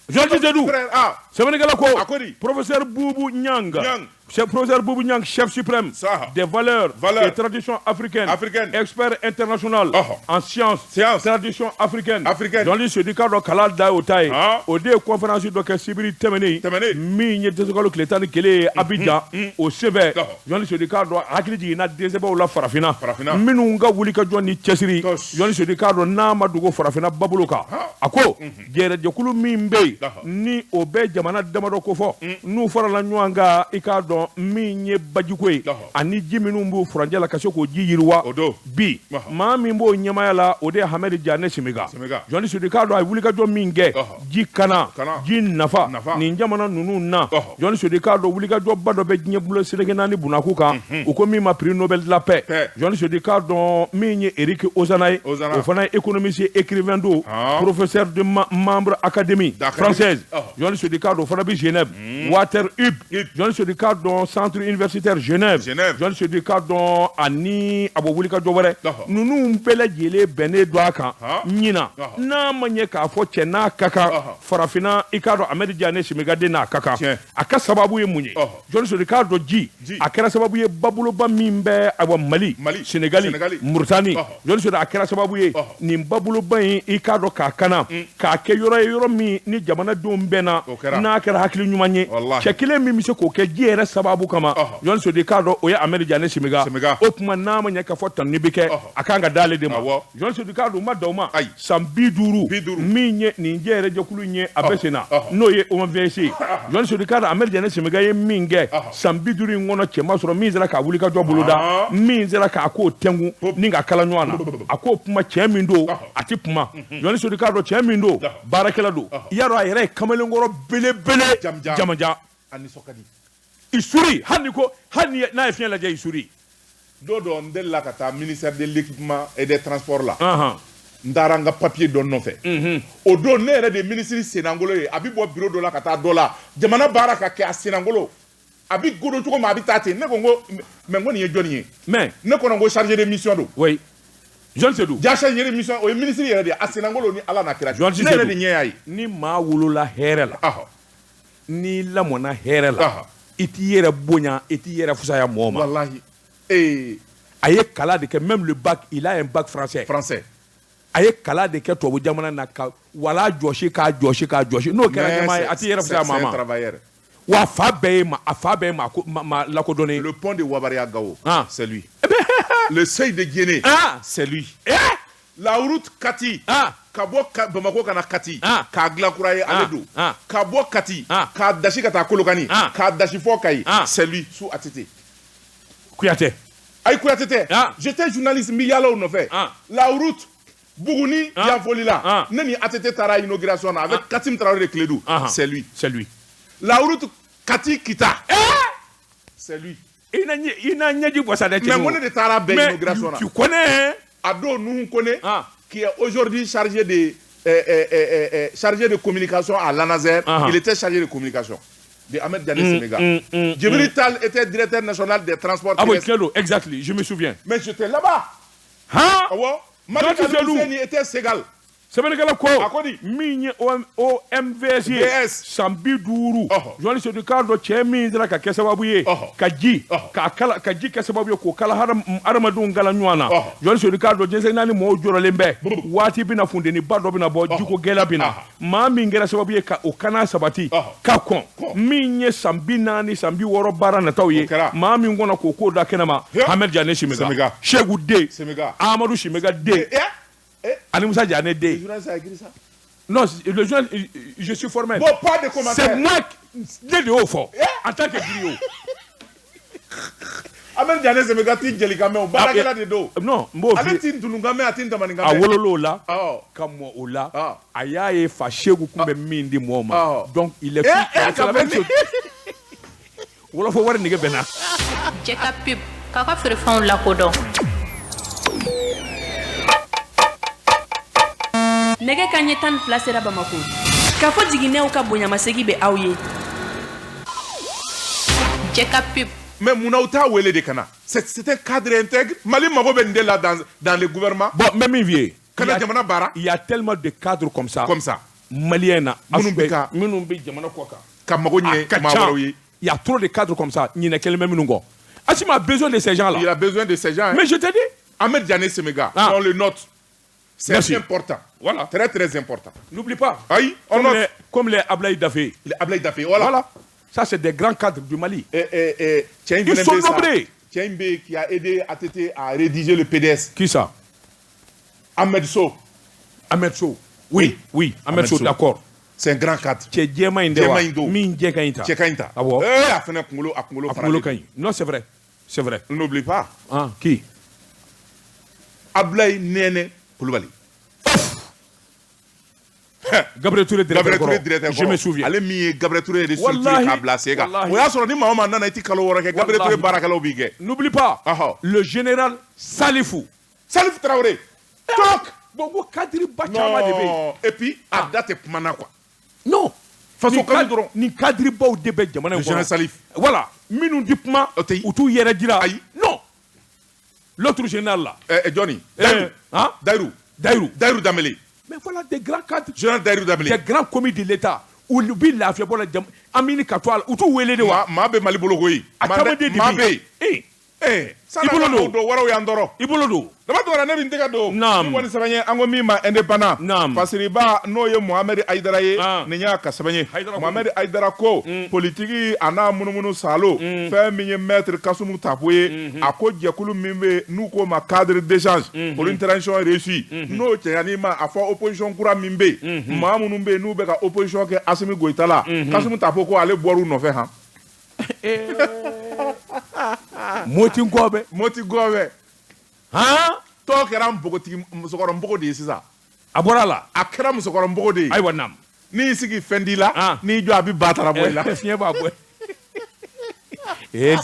Georges Zedou. Ah. Sɛbɛnnikɛla ko. A ko di? Professeur Boubou Niang. Niang. Chef, professeur Boubou Niang, chef suprême Ça. des valeurs, Valeurs. et traditions africaines. Africaines. Expert international en sciences, Sciences. traditions africaines. Africaines. Journaliste Seydou k'a dɔn kalan da y'o ta ye. O de ye conférence dɔ kɛ sibiri tɛmɛnen. Tɛmɛnen. Min ye desekalo tile 11 ye Abidjan. O senfɛ. Journaliste Seydou k'a dɔn hakili jiginna dɛsɛbaw la farafinna. Farafinna. Minnu ka wuli ka jɔ ni cɛsiri. Tos. Journaliste Seydou k'a dɔn n'a ma dogo farafinna babolo kan. A ko jɛrɛjɛkulu min bɛ yen, ni o bɛ jamana damadɔ kofɔ, n'u farala ɲɔgɔn kan, i k'a dɔn min ye bajiko ye ani ji minnu b'u furancɛ la ka se k'o ji yiriwa. O don. Bi maa min b'o ɲɛmaaya la, o de ye Hamɛdi Janɛ Simega. Simega. Journaliste Seydou k'a dɔn a ye wulikajɔ min kɛ ji kana, ji nafa nin jamana ninnu na. Journaliste Seydou k'a dɔn wulikajɔba dɔ bɛ diɲɛ bolo seleke naani bunakun kan, u ko min ma prix Nobel de la paix. Journaliste Seydou k'a dɔn min ye Eric Ozana ye, Ozana. O fana ye économiste ye, écrivain don, professeur de membre académie D'académie. française. Journaliste Seydou k'a dɔn o fana bɛ Genève. Walter Hub. Journaliste Seydou k'a dɔn dɔn centre universitaire Genève, Genève. Journaliste Seydou, i k'a dɔn ani a bɔ wulikajɔ wɛrɛ, ninnu bɛɛ lajɛlen bɛnnen don a kan ɲinan, n'a ma ɲɛ k'a fɔ cɛ n'a ka kan farafinna, i k'a dɔn Ahmed Diané Séméga den n'a ka kan. A ka sababu ye mun ye? Journaliste Seydou, i k'a dɔn ji a kɛra sababu ye baboloba min bɛ awa Mali, Sénégali, Mauritanie. Journaliste Seydou, a kɛra sababu ye nin baboloba in, i k'a dɔn k'a kana k'a kɛ yɔrɔ ye, yɔrɔ min ni jamanadenw bɛnna, n'a kɛra hakili ɲuman ye. Cɛ kelen min bɛ se k'o kɛ ji yɛrɛ sababu kama, Journaliste Seydou, i k'a dɔn o ye Ahmed Diané Séméga. O tuma n'a ma ɲɛ k'a fɔ tanuni bɛ kɛ, a kan ka d'ale de ma. Journaliste Seydou, i k'a dɔn u ma dan o ma, san 50 min ye nin jɛ yɛrɛ jɛkulu in ye a bɛ sen na, n'o ye OMVS ye. Journaliste Seydou, i k'a dɔn Ahmed Diané Séméga ye min kɛ san 50 in kɔnɔ, cɛ ma sɔrɔ min sera k'a wuli ka jɔ boloda, min sera k'a k'o tɛnku ni ka kala ɲɔgɔn na. A k'o kuma, cɛ min don, a tɛ kuma. Journaliste Seydou, i k'a dɔn cɛ min don, baarakɛla don. I y'a dɔn a yɛrɛ ye kamalenkɔrɔ belebele, jamajan, il sourit, hali ni ko hali n'a ye fiɲɛ lajɛ, il sourit. Don dɔ n delila ka taa ministère de l'équipement et des transports la, n taara n ka papier dɔ nɔfɛ. O don ne yɛrɛ de ye ministre senangolo ye. A bɛ bɔ bureau dɔ la ka taa dɔ la, jamana baara ka kɛ, a senangolo a bɛ godo cogo min, a bɛ taa ten. Ne ko n ko mais n ko nin ye jɔnni ye? Mais ne kɔnɔ ko chargé de mission don. Oui, Jean Seydou. Ja, chargé de mission, o ye ministre yɛrɛ de ye, a senangolo ni Ala n'a kira. Ne yɛrɛ de ɲɛ y'a ye. Ni maa wolola hɛrɛ la, n'i lamɔna hɛrɛ la, i t'i yɛrɛ bonya, i t'i yɛrɛ fisaya mɔgɔ ma. Walahi. Ee. A ye kalan de kɛ, même le bac, il a un bac français. Français. A ye kalan de kɛ tubabu jamana na, ka wala jɔsi, k'a jɔsi, k'a jɔsi. N'o kɛra ɲɛmaa ye, a t'i yɛrɛ fisaya maa ma. Wa fa bɛɛ ye ma, a fa bɛɛ ye ma lakodɔnnen. Le pont de Wabaria Gao, c'est lui. Le seuil de Djenné, c'est lui. La route Kati, ka bɔ Bamako ka na Kati, k'a dilan kura ye, ale don. Ka bɔ Kati, k'a dasi ka taa Kolokani, k'a dasi fɔ Kayi, c'est lui, sous ATT. Kouyaté. Ayi, Kouyaté tɛ. J'étais journaliste, n bɛ yaala o nɔfɛ. La route Buguni Yanfolila, ne ni ATT taara inauguration na avec Katim Traoré de Clédou, c'est lui. C'est lui. La route Kati Kita, c'est lui. I na ɲɛji bɔ sa dɛ. Mais ko ne de taara bɛɛ inauguration na. Mais tu connais. Ado Nouhoum Koné, qui est aujourd'hui chargé de communication à l'ANASER, il était chargé de communication de Ahmed Diané Séméga. Djibril Tall était directeur national des transports. Ah oui, exactement, je me souviens. Mais j'étais là-bas. Hein? Ah ouais. Malik Husseini était Ségal. Sɛbɛnnikɛla ko min ye OMVS ye san 50, Journaliste Seydou, k'a dɔn cɛ min sera ka kɛ sababu ye ka ji k'a kala, ka ji kɛ sababu ye k'o kala hadamadenw kala ɲɔgɔn na. Journaliste Seydou, k'a dɔn diɲɛ naani mɔgɔw jɔrɔlen bɛ waati bɛna, funteniba dɔ bɛna bɔ, jiko gɛlɛya bɛna. Maa min kɛra sababu ye ka o kana sabati ka kɔn min ye san 40, san 60 baara nataw ye, maa min kɔnɔ k'o ko da kɛnɛ ma, Ahmed Diané Séméga, Cheikhou den, Amadou Séméga den, Ali Moussa Diané den. Non, le journal, je suis formel. Bon, pas de commentaire. C'est moi, ne de y'o fɔ en tant que griot. Ahmed Diané Séméga ti jelikan mɛn o, baarakɛla de don. Non, n b'o f'i ye. Ale ti dununkan mɛn, a ti ntamanikan mɛn. A wolol'o la, ka mɔ o la. A y'a ye fa Seku kun bɛ min di mɔgɔw ma. Donc il est c'est la même chose. Wɔlɔfɔ wari nege bɛ n na. Cɛ ka pub k'a ka feerefɛnw lakodɔn. Nɛgɛ ka ɲɛ 12 sera Bamako. K'a fɔ jiginɛw ka bonyamasegi bɛ aw ye. Cɛ ka pub. Mais munna u t'a wele de ka na? C'est un cadre intègre. Mali mago bɛ nin de la dans le gouvernement. Bon, n bɛ min f'i ye. Ka na jamana baara. Il y a tellement de cadres comme ça. Comme ça. Malien na. Minnu bɛ ka minnu bɛ jamana kɔ kan. Ka mago ɲɛ maa wɛrɛw ye. Il y a trop de cadres comme ça. Ɲinɛ kelen bɛ minnu kɔ. Assimi a besoin de ces gens-là. Il a besoin de ces gens. Mais je te dis. Ahmed Diané Séméga, on le note. C'est important. Voilà. Très, très important. N'oublie pas. Aïe, on note. Comme les Ablaye Dafé. Les Ablaye Dafé, voilà. Voilà. Ça, c'est des grands cadres du Mali. Et, ils sont nombreux. Tchène qui a aidé ATT à rédiger le PDS. Qui ça? Ahmed Sow. Ahmed Sow. Oui, oui. Ahmed Sow, d'accord. C'est un grand cadre. Cɛ jɛman in de wa? Min jɛ ka ɲi ta. Cɛ ka ɲi ta. Awɔ. A fana kunkolo, a kunkolo A kunkolo ka ɲi. Non, c'est vrai. C'est vrai. N'oublie pas. Ah, qui? Ablaye Nene Koulibaly. Gabriel Touré directeur. Je me souviens. Ale min ye Gabriel Touré de structure k'a bila sen kan. O y'a sɔrɔ ni maa o maa nana i ti kalo 6 kɛ Gabriel Touré baarakɛlaw b'i kɛ. N'oublie pas. Le général Salifou. Salifou Traoré. Toc. Bon, ko cadre ba caman de bɛ yen. Et puis a da tɛ kuma na quoi. Non. Faso kanu dɔrɔn. Nin cadrebaw de bɛ jamana in Le général kɔnɔ. Salif. Voilà, minnu di kuma, O tɛ u t'u yɛrɛ jira. Ayi. Non, l'autre général là. Jɔnni? Eh, hein? Dayiru. Dayiru. Dayiru Danbele. Mais voilà des grands cadres. Général Dayiru Danbele. Des grands commis de l'État. U bi lafiya bɔ la jam an bɛ ɲini ka to a la, u t'u wele de wa? Maa bɛ Mali bolo koyi. A caman de Maa bɛ yen. Eh, I bolo don. Don wɛrɛw y'an tɔɔrɔ. I bolo don. Dama tɔgɔ ne bɛ n tɛgɛ don. Naam. Ni kɔni sɛbɛn ye an ko min ma Indépendant. Naam. Fasiriba n'o ye Mohamed Ayidara ye. Ah. Nin y'a ka sɛbɛn ye. Hayidara ko. Mohamed Ayidara ko politiki a n'a munumunu salo. Fɛn min ye maître Kasumu Tapo ye. A ko jɛkulu min bɛ yen n'u k'o ma cadre d'échange. Pour une transition réussie. N'o cɛɲan'i ma a fɔ opposition kura min bɛ yen. Maa minnu bɛ yen n'u bɛ ka opposition kɛ Asimi Goyita la. Kasumu Tapo ko ale bɔr'u nɔfɛ han. Moti Nkɔbɛ. Moti Gɔbɛ. Han? Tɔw kɛra npogotigi musokɔrɔ npogo de ye sisan. A bɔra a la. A kɛra musokɔrɔ npogo de ye. Ayiwa naam. N'i y'i sigi fɛn di la, Ah. n'i jɔ a bɛ ba tara bɔ i la. Fiɲɛ b'a bɔ. Eh,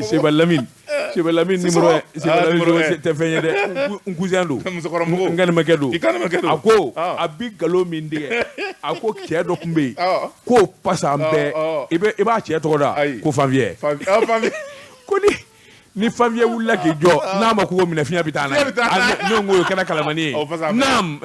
Seba Lamine. Seba Lamine numéro 1. Seba Ah, Lamine numéro numéro un. 1 tɛ fɛn ye dɛ. N cousin don. Musokɔrɔ npogo. N kanimɛkɛ don. I kanimɛkɛ don. A ko Ah. a bi nkalon min tigɛ. A ko cɛ dɔ tun bɛ yen. Ah. K'o pasa an bɛɛ. Ah, ah. I b'a cɛ tɔgɔ da. Ayi. Ko Fanfiyɛ. Fanfiyɛ. Ko ni Fanfiyɛ wulila k'i jɔ n'a ma kogo minɛ fiɲɛ bɛ taa n'a ye. Fiɲɛ bɛ taa n'a ye. Ah, ne ko o kɛra kalamani ye. O pasa an bɛɛ. Naam.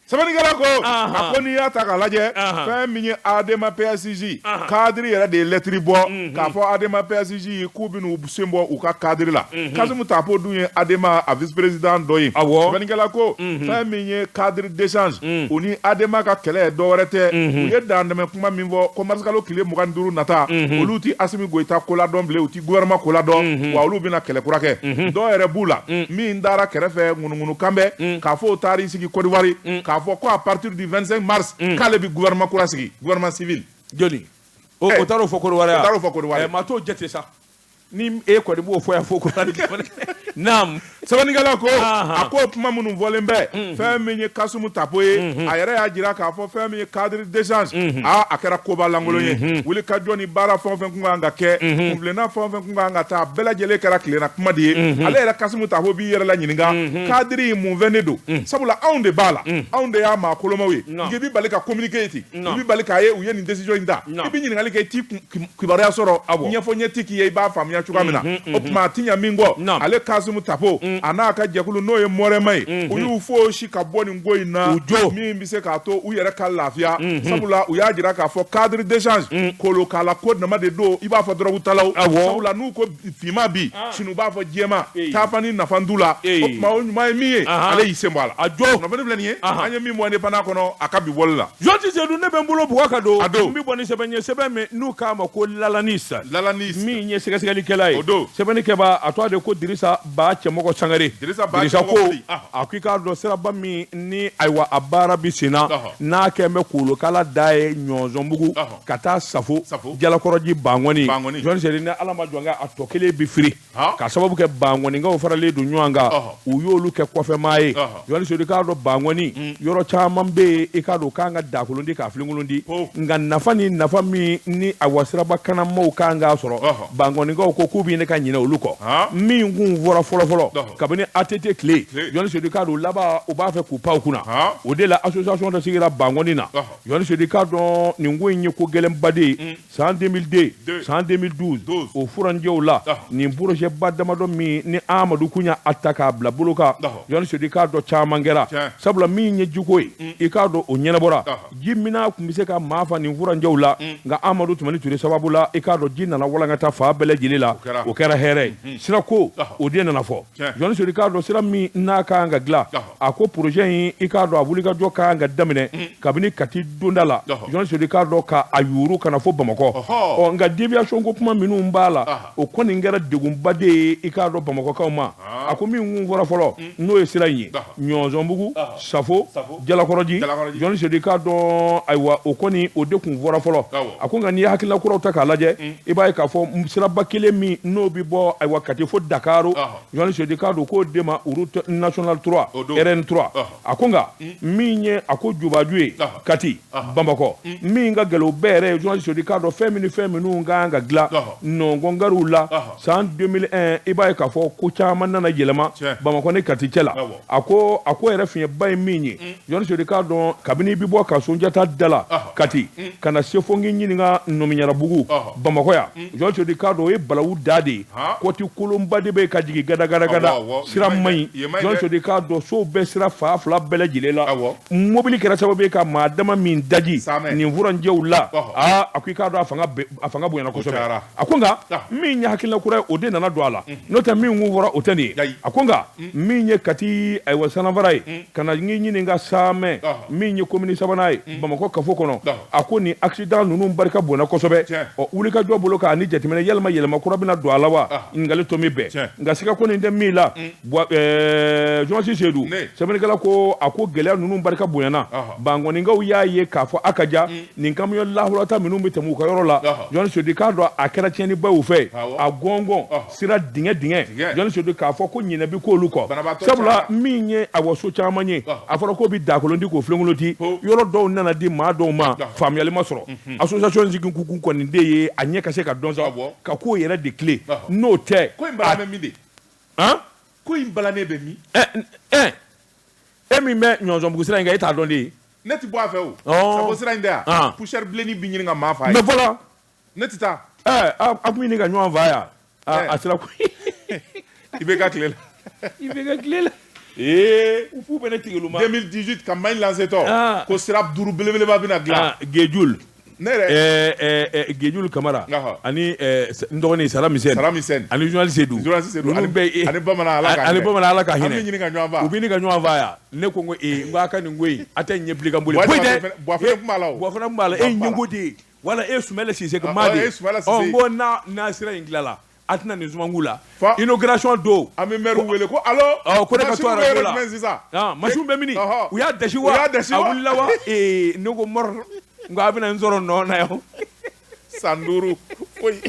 Sɛbɛnnikɛla ko Ahan. a ko n'i y'a ta k'a lajɛ Ahan. fɛn min ye ADEMA PSG cadre yɛrɛ de ye lɛtiri bɔ k'a fɔ ADEMA PSG k'u bɛn'u sen bɔ u ka cadre la. Kasimu Tapo dun ye ADEMA a vice président dɔ ye. Awɔ. Sɛbɛnnikɛla ko fɛn min ye cadre d'échange u ni ADEMA ka kɛlɛ dɔ wɛrɛ tɛ, u ye dantɛmɛ kuma min fɔ ko marisikalo tile 25 nata olu ti Asimi Goyita ko ladɔn bilen, u ti gouvernement ko ladɔn, wa olu bɛna kɛlɛ kura kɛ. Dɔw yɛrɛ b'u la min dara kɛrɛfɛ ŋunuŋunukan bɛ k'a fɔ o taar'i sigi Côte d'Ivoire k'a fɔ ko à partir du 25 mars k'ale bɛ gouvernement kura sigi, gouvernement civil. Jɔni? O Eh, o taar'o fɔ Côte d'Ivoire o taar'o fɔ Côte d'Ivoire. Eh, maa t'o jate sa. Ni e kɔni b'o fɔ yan fo Côte d'Ivoire. Naam. Sɛbɛnnikɛla ko Ahan. a ko kuma minnu fɔlen bɛ fɛn min ye Kasumu Tapo ye, a yɛrɛ y'a jira k'a fɔ fɛn min ye cadre d'échange a kɛra koba lankolon ye. Wuli ka jɔ ni baara fɛn o fɛn kun kan ka kɛ, kunfilenna fɛn o fɛn kun kan ka taa, a bɛɛ lajɛlen kɛra tilenna kuma de ye. Ale yɛrɛ Kasumu Tapo b'i yɛrɛ la ɲininka cadre in mun fɛn de don, sabula anw de b'a la, anw de y'a maa kolomaw ye. Nka i bɛ bali ka communiquer ye ten, i bɛ bali k'a ye u ye nin décision in ta, i bɛ ɲininkali kɛ i t'i kibaruya sɔrɔ, ɲɛfɔ ɲɛ ti k'i ye i b'a faamuya cogoya min na. O tuma a ti ɲɛ min kɔ, ale Kasimu Tapo a n'a ka jɛkulu n'o ye Mɔrɛma ye, u y'u fosi ka bɔ nin ko in na min bɛ se k'a to u yɛrɛ ka lafiya, sabula u y'a jira k'a fɔ cadre d'échange kolokala ko dama de don, i b'a fɔ dɔrɔgutalaw, sabula n'u ko finman bi sini u b'a fɔ jɛman, taafan ni nafa t'u la. O tuma o ɲuman ye min ye, ale y'i sen bɔ a la. A jɔ. Kunnafoni filɛ nin ye, an ye min bɔ Indépendant kɔnɔ a ka bi bɔli la. Jɔnti Sedu, ne bɛ n bolo bugɔ ka don. A don. N bɛ bɔ ni sɛbɛn ye, sɛbɛn min n'u k'a ma ko Lalanis. Lalanis. Min ye sɛgɛsɛgɛlikɛla ye. O don. Sɛbɛnnikɛba a tɔgɔ de ko Dirisa Ba Cɛmɔgɔ Sangare. Dirisa Ba Dirisa Cɛmɔgɔ ko Wuli. a ko i k'a dɔn siraba min ni ayiwa a baara bi sen na, Ɔhɔ. n'a kɛn bɛ kolokala da ye Ɲɔnzɔnbugu Ɔhɔ. ka taa Safo Safo. Jalakɔrɔji Bangɔni. Bangɔni. Jɔnni Sedu, ni Ala ma jɔn kɛ a tɔ kelen bi firi. Han. Ka sababu kɛ Bangɔnikaw faralen don ɲɔgɔn kan. Ɔhɔ. U y'olu kɛ kɔfɛmaa ye. Ɔhɔ. Jɔnni Sedu, i k'a dɔn Bangɔni yɔrɔ caman bɛ yen, i k'a dɔn u kan ka dakolon di k'a filenkolon di. Ho. Nka nafa ni nafa min ni awa siraba kanamaw kan k'a sɔrɔ, Ɔhɔ. Bangɔnikaw ko k'u bɛ ne ka ɲinɛ olu kɔ. Han. Min kun fɔra fɔlɔfɔlɔ Ɔhɔ. kabini ATT tile, Tile. Jɔnni Sedu, i k'a dɔn laban u b'a fɛ k'u pan u kunna. Han. O de la association dɔ sigira Bangɔni na. Ɔhɔ. Jɔnni Sedu, i k'a dɔn nin ko in ye ko gɛlɛnba de ye. San 2002, Deux. san 2012, Douze. o furancɛw la, Ɔhɔ. nin projet ba damadɔ min ni Amadu Kunya a ta k'a bila bolo kan, Ɔhɔ. Jɔnni Sedu, i k'a dɔn caman kɛra. Tiɲɛ. Sabula min ye jiko ye, i k'a dɔn o ɲɛnabɔra. Ɔhɔ. Ji mina tun bɛ se ka maa fa nin furancɛw la, nka Amadu Tumani Ture sababu la, i k'a dɔn ji nana walankata fan bɛɛ lajɛlen la. kɛra. O kɛra hɛrɛ ye. Sirako Ɔhɔ. o de nana fɔ. Tiɲɛ. Jɔnni Sedu, i k'a dɔn sira min n'a kan ka dilan, Ɔhɔ. a ko projet in, i k'a dɔn a wulikajɔ kan ka daminɛ kabini Kati donda la. Ɔhɔ. Jɔnni Sedu, i k'a dɔn ka a yuuru ka na fo Bamakɔ. Ɔhɔ. Ɔ, nka déviation ko kuma minnu b'a la, Aha. o kɔni kɛra degunba de ye, i k'a dɔn Bamakɔkaw ma. A ko min kun fɔra fɔlɔ n'o ye sira in ye, Ɔhɔ. Ɲɔnzɔnbugu, Safo, Safo. Jalakɔrɔji. Jalakɔrɔji. Jɔnni Sedu, i k'a dɔn ayiwa o kɔni o de kun fɔra fɔlɔ. Awɔ. A ko nka n'i ye hakilina kuraw ta k'a lajɛ, i b'a ye k'a fɔ siraba kelen min n'o bɛ bɔ ayiwa Kati fo Dakaro, Ɔhɔ. Journaliste Seydou k'a dɔn k'o de ma route nationale 3 RN3. A ko nka min ye a ko jubaju ye Kati Bamakɔ, min ka gɛlɛn o bɛɛ yɛrɛ ye, journaliste Seydou k'a dɔn fɛn min ni fɛn minnu ka kan ka dilan nɔngɔnkariw la san 2001, i b'a ye k'a fɔ ko caman nana yɛlɛma Bamakɔ ni Kati cɛ la. A ko a ko yɛrɛ fiɲɛba ye min ye, journaliste Seydou k'a dɔn kabini i bɛ bɔ ka Sunjata da la Kati ka na se fo n k'i ɲininka Nɔmiɲarabugu Bamakɔ yan, journaliste Seydou k'a dɔn o ye balawu da de ye. Kɔti kolonba de bɛ ka jigin gadagadagada, sira man ɲi. Journaliste Seydou k'a dɔn sow bɛ sira fan fila bɛɛ lajɛlen la. Mobili kɛra sababu ye ka maa dama min daji nin furancɛw la. Aa, a ko i k'a dɔn a fanga bonyana kosɛbɛ. A ko nka min ye hakilina kura ye, o de nana don a la, n'o tɛ min kun fɔra o tɛ nin ye. A ko nka min ye Kati ayiwa Sanafara ye ka na n k'i ɲininka Samɛ, min ye komini sabanan ye Bamakɔ kafo kɔnɔ, a ko nin accident ninnu barika bonyana kosɛbɛ. Ɔ, wulikajɔ bolo k'a ni jateminɛ, yalima yɛlɛma kura bɛna don a la wa? Ɲininkali tomi bɛɛ, nka siga ko nin tɛ min la. Journaliste Seydou, sɛbɛnnikɛla ko a ko gɛlɛya ninnu barika bonyana. Bankɔninkaw y'a ye k'a fɔ a ka ja nin kamiyɔn lahulata minnu bɛ tɛmɛ u ka yɔrɔ la, journaliste Seydou k'a dɔn a kɛra tiɲɛniba y'u fɛ. A gɔngɔn sira dingɛ dingɛ, journaliste Seydou k'a fɔ ko ɲinɛ bɛ k'olu kɔ, sabula min ye a waso caman ye, a fɔra k'o bɛ dakolon di k'o filenkolon di, yɔrɔ dɔw nana di maa dɔw ma, faamuyali ma sɔrɔ. Association sigi kukun kɔni de ye a ɲɛ ka se ka dɔn sa ka ko yɛrɛ de tile, n'o tɛ ko in balannen bɛ min de? Han? Ko in balannen bɛ min? E min bɛ Ɲɔnzɔnbugu sira in kan, e t'a dɔn de ye. Ne tɛ bɔ a fɛ o. Sabo sira in tɛ yan, poussière bilennin bɛ ɲini ka maa faa. Mais voilà. Ne tɛ taa. A tun bɛ ɲini ka ɲɔgɔn faa yan a sira ko. I bɛ ka tile la. I bɛ ka tile la. Ee. U fu bɛ ne tigɛ ma. 2018 campagne lancé tɔ ko sira duuru belebeleba bɛna dilan. Gejul. Ne yɛrɛ. Gejul Kamara ani n dɔgɔnin Sara Misɛn. Sara Misɛn. Ani journaliste Seydou. Journaliste Seydou. Ninnu bɛɛ ani Bamanan Ala ka hinɛ. Ani Bamanan Ala ka hinɛ. An bɛ ɲini ka ɲɔgɔn faa. U bɛ ɲini ka ɲɔgɔn faa yan. Ne ko n ko ee, n ko a ka nin ko in a tɛ ɲɛ bilen ka boli. Foyi tɛ. Buwa fana tun b'a la o. Buwa fana tun b'a la. E ye ɲɛngo de ye. Wala e ye Sumala Sise maa de ye. E ye Sumala Sise. Ɔ, n ko n'a sira in tilala, a tɛna nin sumanku la. Inauguration don. An bɛ maire wele ko allo. Ɔ, ko ne ka to arajo la. Sisan. Machine bɛ mini? U y'a dasi wa? U y'a dasi wa? A wulila wa? Ee, ne ko mɔrɔ, n ko a bɛna n sɔrɔ nɔ na yan. San 5 foyi.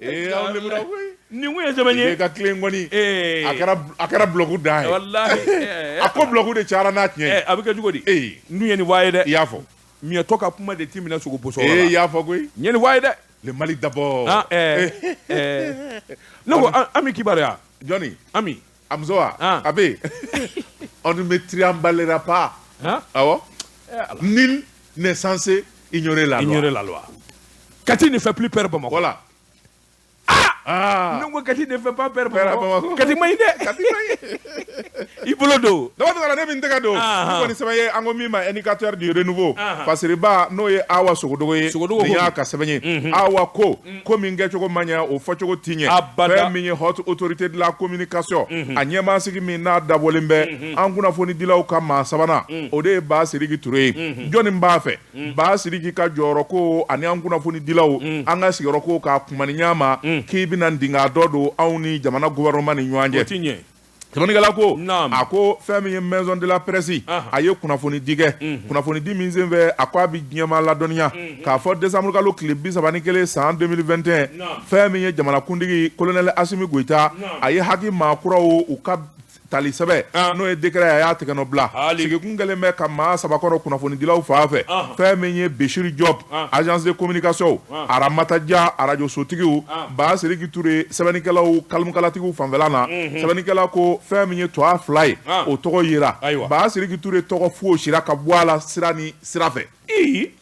Ee, aw lemura koyi. Nin kun ye sɛbɛn ye. I ka tile kɔni. A kɛra bulɔku dan ye. Walahi. A ko bulɔku de cayara n'a tiɲɛ ye. A bɛ kɛ cogo di? Ee. N dun ye nin fɔ a ye dɛ. I y'a fɔ. Miɲɛtɔ ka kuma de ti minɛ sogo bosɔrɔ la. Ee, i y'a fɔ koyi. N ye nin fɔ a ye dɛ. Le Mali d'abord. Ah, ne ko Ami kibaruya. Jɔnni? Ami. A muso wa? A bɛ yen. On ne me trimbalera pas. Awɔ. Nul n'est censé ignorer la loi. Ignorer la loi. Kati ne fait plus peur Bamakɔ. Voilà. Ah! Ne ko Kati ne fait pas peur Bamakɔ. Kati man ɲi dɛ. Kati man ɲi. I bolo don. Daba Tunkara, ne bɛ n tɛgɛ don. Ni kɔni sɛbɛn ye an ko min ma indicateur du renouveau. Fasiriba n'o ye Awa Sogodogo ye. Sogodogo. Nin y'a ka sɛbɛn ye. Awa ko ko min kɛcogo man ɲɛ, o fɔcogo ti ɲɛ. Abada. Fɛn min ye haute autorité de la communication. A ɲɛmaasigi min n'a dabɔlen bɛ an kunnafonidilaw ka maa sabanan. O de ye Ba Sidiki Ture ye. Jɔnni b'a fɛ? Ba Sidiki ka jɔyɔrɔ ko ani an kunnafonidilaw an ka sigiyɔrɔ ko k'a kuma ni ɲa ma k'i bɛna dinga dɔ don anw ni jamana gouvernement ni ɲɔgɔn cɛ. O ti ɲɛ. Sɛbɛnnikɛla ko a ko fɛn min ye maison de la presse, a ye kunnafonidi kɛ, kunnafonidi min senfɛ a ko a bɛ diɲɛmaa ladɔnniya k'a fɔ décembre kalo tile 31 san 2021, fɛn min ye jamanakuntigi colonel Assimi Goïta, a ye HAC maa kuraw u ka tali sɛbɛn n'o ye décret, a y'a tigɛ nɔ bila. Sigikun kɛlen bɛ ka maa saba kɔrɔ kunnafonidilaw fan fɛ, fɛn min ye Bechir Diop, agence de communication, Aramata Dia, arajo sotigiw, Ba Sidiki Touré, sɛbɛnnikɛlaw kalimukalatigiw fanfɛla na. Sɛbɛnnikɛla ko fɛn min ye tɔa fila ye, o tɔgɔ yera, Ba Sidiki Touré tɔgɔ fosira ka bɔ a la sira ni sira fɛ.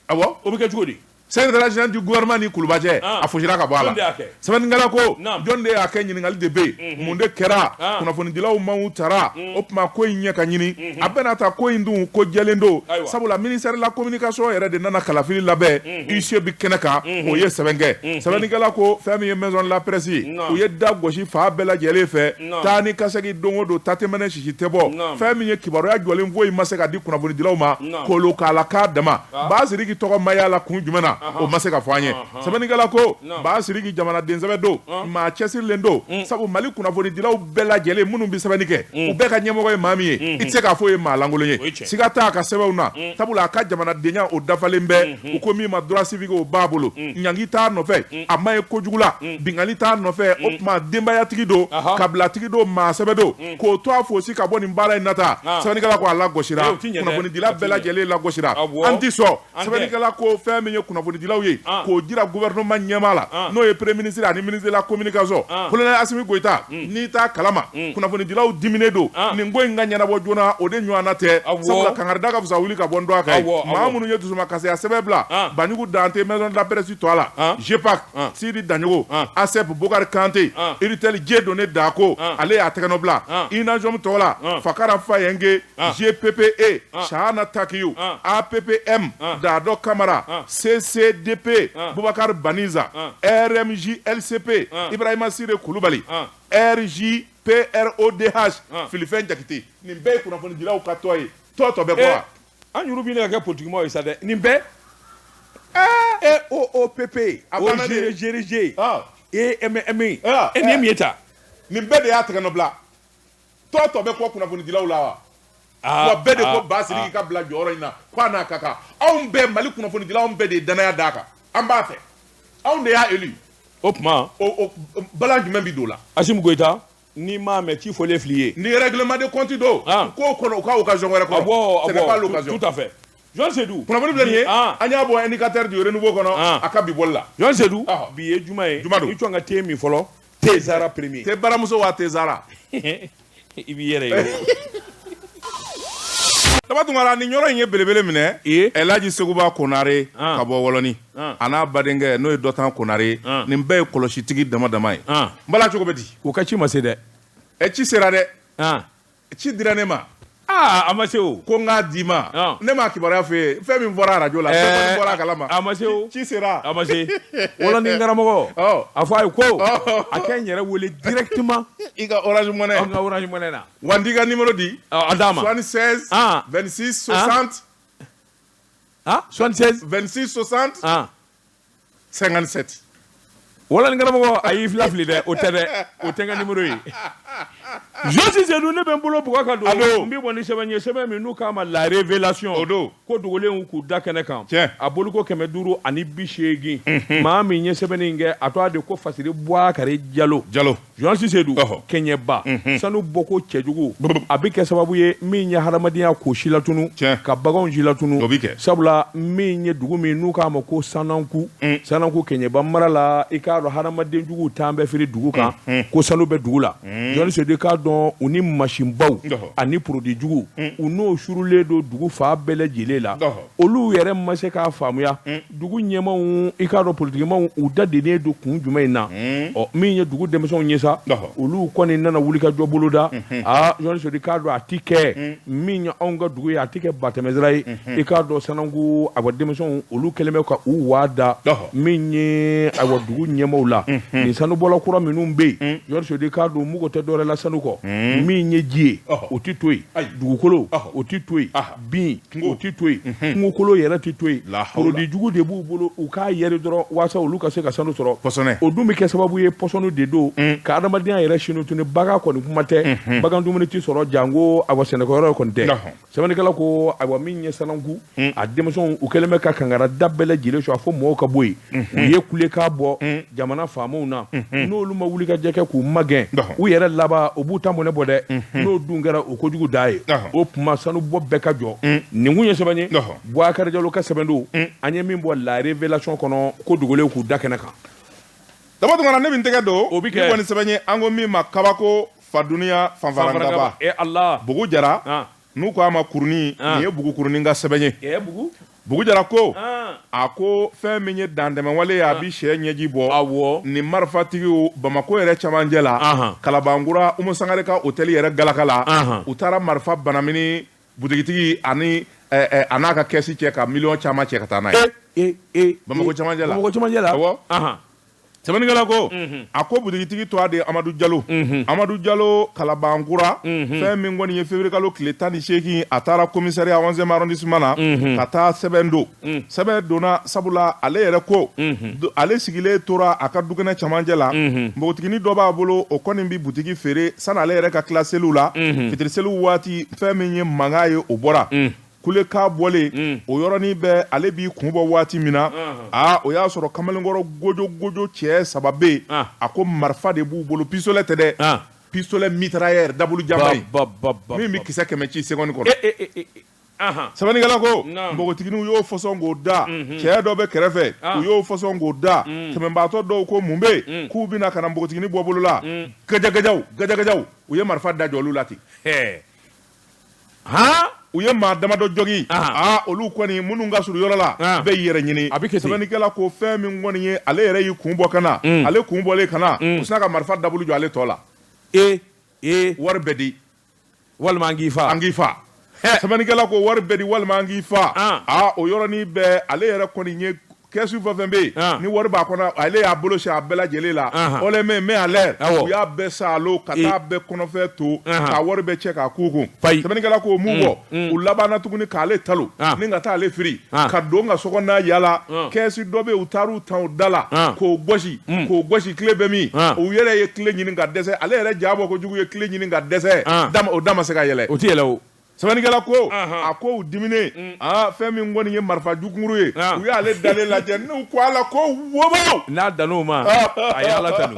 Awɔ, o bɛ kɛ cogo di? Secrétaire général du gouvernement ni Kuluba cɛ, a fosira ka bɔ a la. Sɛbɛnnikɛla ko jɔn de y'a kɛ? Ɲininkali de bɛ yen, mun de kɛra? Kunnafonidilaw maaw taara o tuma ko in ɲɛ ka ɲini, a bɛna ta ko in dun ko jɛlen don, sabula ministère de la communication yɛrɛ de nana kalafili labɛn, huissier bɛ kɛnɛ kan, o ye sɛbɛn kɛ. Sɛbɛnnikɛla ko fɛn min ye maison de la presse ye, u ye da gosi fan bɛɛ lajɛlen fɛ, taa ni ka segin don o don, tatɛmɛnɛ sisi tɛ bɔ. Fɛn min ye kibaruya jɔlen foyi ma se ka di kunnafonidilaw ma, kolokala k'a dama. Ba Sidiki tɔgɔ ma y'a la kun jumɛn na? na, o ma se ka fɔ an ye. Sɛbɛnnikɛla ko Ba Sidiki jamanaden sɛbɛ don, maa cɛsirilen don, sabu Mali kunnafonidilaw bɛɛ lajɛlen minnu bɛ sɛbɛnni kɛ, u bɛɛ ka ɲɛmɔgɔ ye maa min ye, i tɛ se k'a fɔ o ye maa lankolon ye. Siga t'a ka sɛbɛnw na, sabula a ka jamanadenya o dafalen bɛ, u ko min ma droit civique, o b'a bolo, ɲangi t'a nɔfɛ, a ma ye kojugu la, binkanni t'a nɔfɛ. O tuma denbayatigi don, kabilatigi don, maa sɛbɛ don. K'o to a fosi ka bɔ nin baara in na ta, sɛbɛnnikɛla ko a lagosira, kunnafonidila bɛɛ lajɛlen lagosira, an tɛ sɔn. Sɛbɛnnikɛla ko fɛn min ye kunnafonidilaw ye, k'o jira gouvernement ɲɛmaa la, n'o ye premier ministre ani ministre de la communication, colonel Assimi Goïta. N'i t'a kalama, kunnafonidilaw diminen don. Nin ko in ka ɲɛnabɔ joona, o de ɲɔgɔnna tɛ, sabula kankarida ka fisa wuli ka bɔ n dɔgɔ kan ye. Maa minnu ye dusumakasiya sɛbɛn bila, Banjugu Dante, maison de la presse tɔgɔ la, GEPAC Sidi Daɲogo, ASEP Bokari Kante, URTEL Dieudonné Dako, ale y'a tɛgɛnɔ bila UNAJOM tɔgɔ la, Fakara Fayenge, GPPE Chahana Takiyu, APPM Dado Kamara, CCDP Bubakari Baniza, RMJLCP Ibrahima Sire Kulubali, RJPRODH Filifɛn Jakite. Nin bɛɛ ye kunnafonidilaw ka tɔn ye. Tɔn tɔ bɛɛ kɔ wa? An yɛrɛ bɛ ka kɛ politikimɔgɔ ye sa dɛ. Nin bɛɛ E O O P P O G G G E M M E, nin ye min ye ta? Nin bɛɛ de y'a tɛgɛnɔ bila. Tɔn tɔ bɛ kɔ kunnafonidilaw la wa? Wa bɛɛ de ko Ba Sidiki ka bila jɔyɔrɔ in na, ko a n'a ka kan. Anw bɛɛ, Mali kunnafonidilaw, anw bɛɛ de ye danaya d'a kan, an b'a fɛ, anw de y'a élu. O tuma o balan jumɛn bɛ don o la? Assimi Goïta, n'i m'a mɛn, ci fɔlen fili ye. Ni règlement de compte don k'o kɔnɔ, u ka occasion wɛrɛ kɔnɔ. Awɔ, ce n'est pas l'occasion. Tout à fait, Jean Seydou. Kunnafoni filɛ nin ye, an y'a bɔ Indicateur du Renouveau kɔnɔ, a ka bi bɔli la. Jean Seydou, bi ye juma ye. Juma don. I jɔn ka te min fɔlɔ, te Zara premier. Te baramuso wa te Zara? I b'i yɛrɛ ye. Daba Tunkara, nin yɔrɔ in ye belebele minɛ. Elhaji Seguba Konare ka bɔ Wɔlɔni, a n'a badenkɛ n'o ye Dɔtan Konare, nin bɛɛ ye kɔlɔsitigi dama dama ye. N bala, cogo bɛ di? U ka ci ma se dɛ. Ɛ, ci sera dɛ. Ci dira ne ma. Aa, a ma se o. Ko n k'a d'i ma. Ne m'a kibaruya f'e ye. Fɛn min fɔra arajo la, bɛɛ kɔni bɔra a kalama. A ma se o. Ci sera. A ma se. Wɔlɔni karamɔgɔ, a fɔ a ye ko a kɛ n yɛrɛ wele directement. I ka Orange Money. An ka Orange Money na. Wa n t'i ka numéro di. A d'a ma. 76 26 60. 76. 26 60. 57. Wɔlɔni karamɔgɔ, a y'i fila fili dɛ, o tɛ dɛ, o tɛ n ka numéro ye. Josi Seydou, ne bɛ n bolo bugɔ ka don. N bɛ bɔ ni sɛbɛn ye, sɛbɛn min n'u k'a ma La Révélation. O don. Ko dogolenw k'u da kɛnɛ kan. Tiɲɛ. A boliko 580. Maa min ye sɛbɛnni in kɛ, a tɔgɔ de ko Fasiri Buwakari Jalo. Jalo. Journaliste Seydou, Kɛɲɛba, sanu bɔko cɛjugu, a bɛ kɛ sababu ye min ye hadamadenya k'o silatunu, ka baganw silatunu, o bɛ kɛ. Sabula min ye dugu min n'u k'a ma ko Sananku, Sananku Kɛɲɛba mara la, i k'a dɔn hadamadenjuguw t'an bɛɛ firi dugu kan ko sanu bɛ dugu la. Journaliste Seydou, i k'a dɔn u ni masinbaw ani produit jugu, u n'o surulen don dugu fan bɛɛ lajɛlen la. Olu yɛrɛ ma se k'a faamuya. Dugu ɲɛmaaw, i k'a dɔn politikimaw, u da dennen don kun jumɛn in na? Ɔ, min ye dugu denmisɛnw ye sa, olu kɔni nana wuli ka jɔ boloda. Aa, Journaliste Seydou, i k'a dɔn a ti kɛ min ye anw ka dugu ye, a ti kɛ batɛmɛsira ye. I k'a dɔn Sananku, awa, denmisɛnw olu kɛlen bɛ ka u waa da min ye, awa, dugu ɲɛmaaw la. Nin sanubɔla kura minnu bɛ yen, Journaliste Seydou, i k'a dɔn mugu tɛ dɔwɛrɛ la sanu kɔ. Min ye ji ye, o tɛ to yen, dugukolo, o tɛ to yen, bin, o tɛ to yen, kungokolo yɛrɛ tɛ to yen. Produit jugu de b'u bolo, u k'a yɛri dɔrɔn walasa olu ka se ka sanu sɔrɔ. Pɔsɔnɛ. O dun bɛ kɛ sababu ye, pɔsɔni de don ka adamadenya yɛrɛ sini tuni. Bagan kɔni kuma tɛ, bagan dumuni tɛ sɔrɔ, janko awa sɛnɛkɛyɔrɔ kɔni tɛ. Sɛbɛnnikɛla ko, ayiwa, min ye Sananku a denmisɛnw, u kɛlen bɛ ka kangara da bɛɛ lajɛlen sɔrɔ a fɔ mɔgɔw ka bɔ yen. U ye kulekan bɔ jamana faamaw na, n'olu ma wuli ka jɛ kɛ k'u magɛn, u yɛrɛ laban u b'u ta mɔnɛ bɔ dɛ. N'o dun kɛra, o kojugu da ye. O tuma sanubɔ bɛɛ ka jɔ. Nin kun ye sɛbɛn ye, Buwakari Jalo ka sɛbɛn don, an ye min bɔ La Révélation kɔnɔ, ko dogolen k'u da kɛnɛ kan. Daba Tunkara, ne bɛ n tɛgɛ don. O bɛ kɛ. Ni kɔni sɛbɛn ye, an ko min ma kabako faduniya fanfarangaba. E Ala. Bugu Jara, n'u ko a ma kurunin, nin ye Bugu kurunin ka sɛbɛn ye. E Bugu. Bugu Jara ko, a ko fɛn min ye dantɛmɛwale ye, a bɛ sɛ ɲɛji bɔ. Nin marifatigiw Bamakɔ yɛrɛ camancɛ la, Kalabankura Umu Sangare ka hôtel yɛrɛ galaka la, u taara marifa banamini butigitigi ani a n'a ka kɛsi cɛ ka miliyɔn caman cɛ ka taa n'a ye. Bamakɔ camancɛ la. Bamakɔ camancɛ la. Awɔ. Sɛbɛnnikɛla ko a ko butigitigi tɔgɔ de ye Amadu Jalo Amadu Jalo Kalabankura fɛn min kɔni ye février kalo tile 18 a taara commissariat 11e arrondissement na ka taa sɛbɛn don sɛbɛn donna sabula ale yɛrɛ ko ale sigilen tora a ka dukɛnɛ camancɛ la npogotiginin dɔ b'a bolo o kɔni bɛ butigi feere sani ale yɛrɛ ka tila seliw la fitiri seliw waati fɛn min ye mankan ye o bɔra kulekan bɔlen mm. o yɔrɔnin bɛɛ ale b'i kun bɔ waati min na aa o y'a sɔrɔ kamalenkɔrɔ gojo gojo cɛ saba bɛ yen ah. a ko marifa de b'u bolo pistolet tɛ dɛ ah. pistolet mitrailleur dabulu janba ye min bɛ kisɛ 100 ci seconde kɔnɔ eh, eh, eh, sɛbɛnnikɛla ko npogotigininw y'o fɔsɔn k'o da mhm. cɛ dɔ bɛ kɛrɛfɛ ah. u y'o fɔsɔn k'o da mm. tɛmɛbaatɔ dɔw ko mun bɛ yen mm. k'u bɛna ka na npogotiginin bɔ bolo la gajagajaw gajagajaw u ye marifa da jɔ olu la ten han u ye maa damadɔ jogin aa olu kɔni minnu ka surun yɔrɔ la bɛɛ y'i yɛrɛ ɲini a bɛ kɛ sɛbɛnnikɛla ko fɛn min kɔni ye ale yɛrɛ y'i kun bɔ ka na mm. ale kun bɔlen ka na mm. u sina ka marifa dabulu jɔ ale tɔ la e e wari bɛɛ di walima an k'i fa an k'i fa sɛbɛnnikɛla ko wari bɛɛ di walima an k'i fa aa o yɔrɔnin bɛɛ ale yɛrɛ kɔni ye kɛsu fɛn fɛn bɛ yen ah. ni wari b'a kɔnɔ ale y'a bolo si a bɛɛ lajɛlen la haut les mains mains en l'air u y'a bɛɛ saalo ka taa bɛɛ kɔnɔfɛn to ka wari bɛɛ cɛ k'a k'u kun sɛbɛnnikɛla ko mun bɔ mm, mm. u labanna tuguni k'ale talo ah. ni ka taa ale firi ah. ka don ka sokɔnɔna yaala kɛsu dɔ bɛ yen u taar'u tan o da la k'o gosi mm. k'o gosi kile bɛ min u yɛrɛ ye kile ɲini ka dɛsɛ ale yɛrɛ ja bɔ kojugu ye kile ɲini ka dɛsɛ o da ma se ka yɛlɛ o tɛ yɛlɛ o Sɛbɛnnikɛla ko a ko u diminen aa fɛn min kɔni ye marifa jukunguru ye u y'ale dalen lajɛ n'u ko a la ko wobo n'a dan'o ma a ye Ala tanu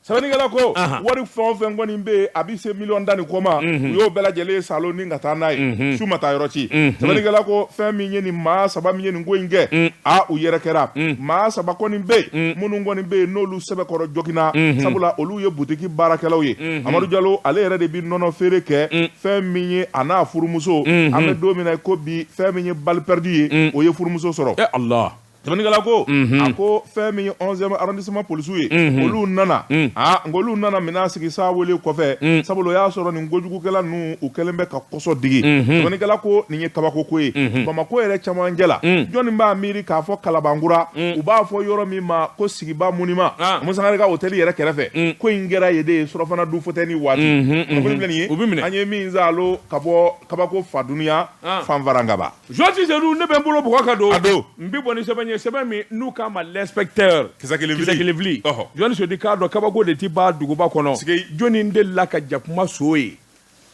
sɛbɛnnikɛla ko wari fɛn o fɛn kɔni bɛ yen a bɛ se miliyɔn tan ni kɔ ma u y'o bɛɛ lajɛlen saalo ni ka taa n'a ye su ma taa yɔrɔ ci sɛbɛnnikɛla ko fɛn min ye nin maa saba min ye nin ko in kɛ aa u yɛrɛ kɛra maa saba kɔni bɛ yen minnu kɔni bɛ yen n'olu sɛbɛkɔrɔ joginna sabula olu ye butigi baarakɛlaw ye Amadu Jalo ale yɛrɛ de bɛ nɔnɔ feere kɛ fɛn min ye a n'a furumuso an bɛ don min na ko bi fɛn min ye balle perdue ye o ye furumuso sɔrɔ Allah sɛbɛnnikɛla ko a ko fɛn min ye 11e arrondissement polisiw ye olu nana aa nka olu nana minɛn sigi sa wele kɔfɛ sabula o y'a sɔrɔ nin kojugukɛla ninnu u kɛlen bɛ ka kɔsɔ digi sɛbɛnnikɛla ko nin ye kabako ko ye Bamakɔ yɛrɛ camancɛ la jɔnni b'a miiri k'a fɔ Kalabankura u b'a fɔ yɔrɔ min ma ko sigiba monument Umu Sangare ka hôtel yɛrɛ kɛrɛfɛ ko in kɛra yen de ye surɔfana dun futeni waati kunnafoni filɛ nin ye u bɛ minɛ an ye min saalo ka bɔ kabako fa dunuya fanfarangaba Journaliste Seydou ne bɛ n bolo bugɔ ka don a don n bɛ bɔ ni sɛbɛn ye sɛbɛn min n'u k'a ma l'inspecteur kisɛ kelen kisɛ kelen fili Journaliste Seydou k'a dɔn kabako de tɛ ban duguba kɔnɔ jɔnni delila ka jakuma so ye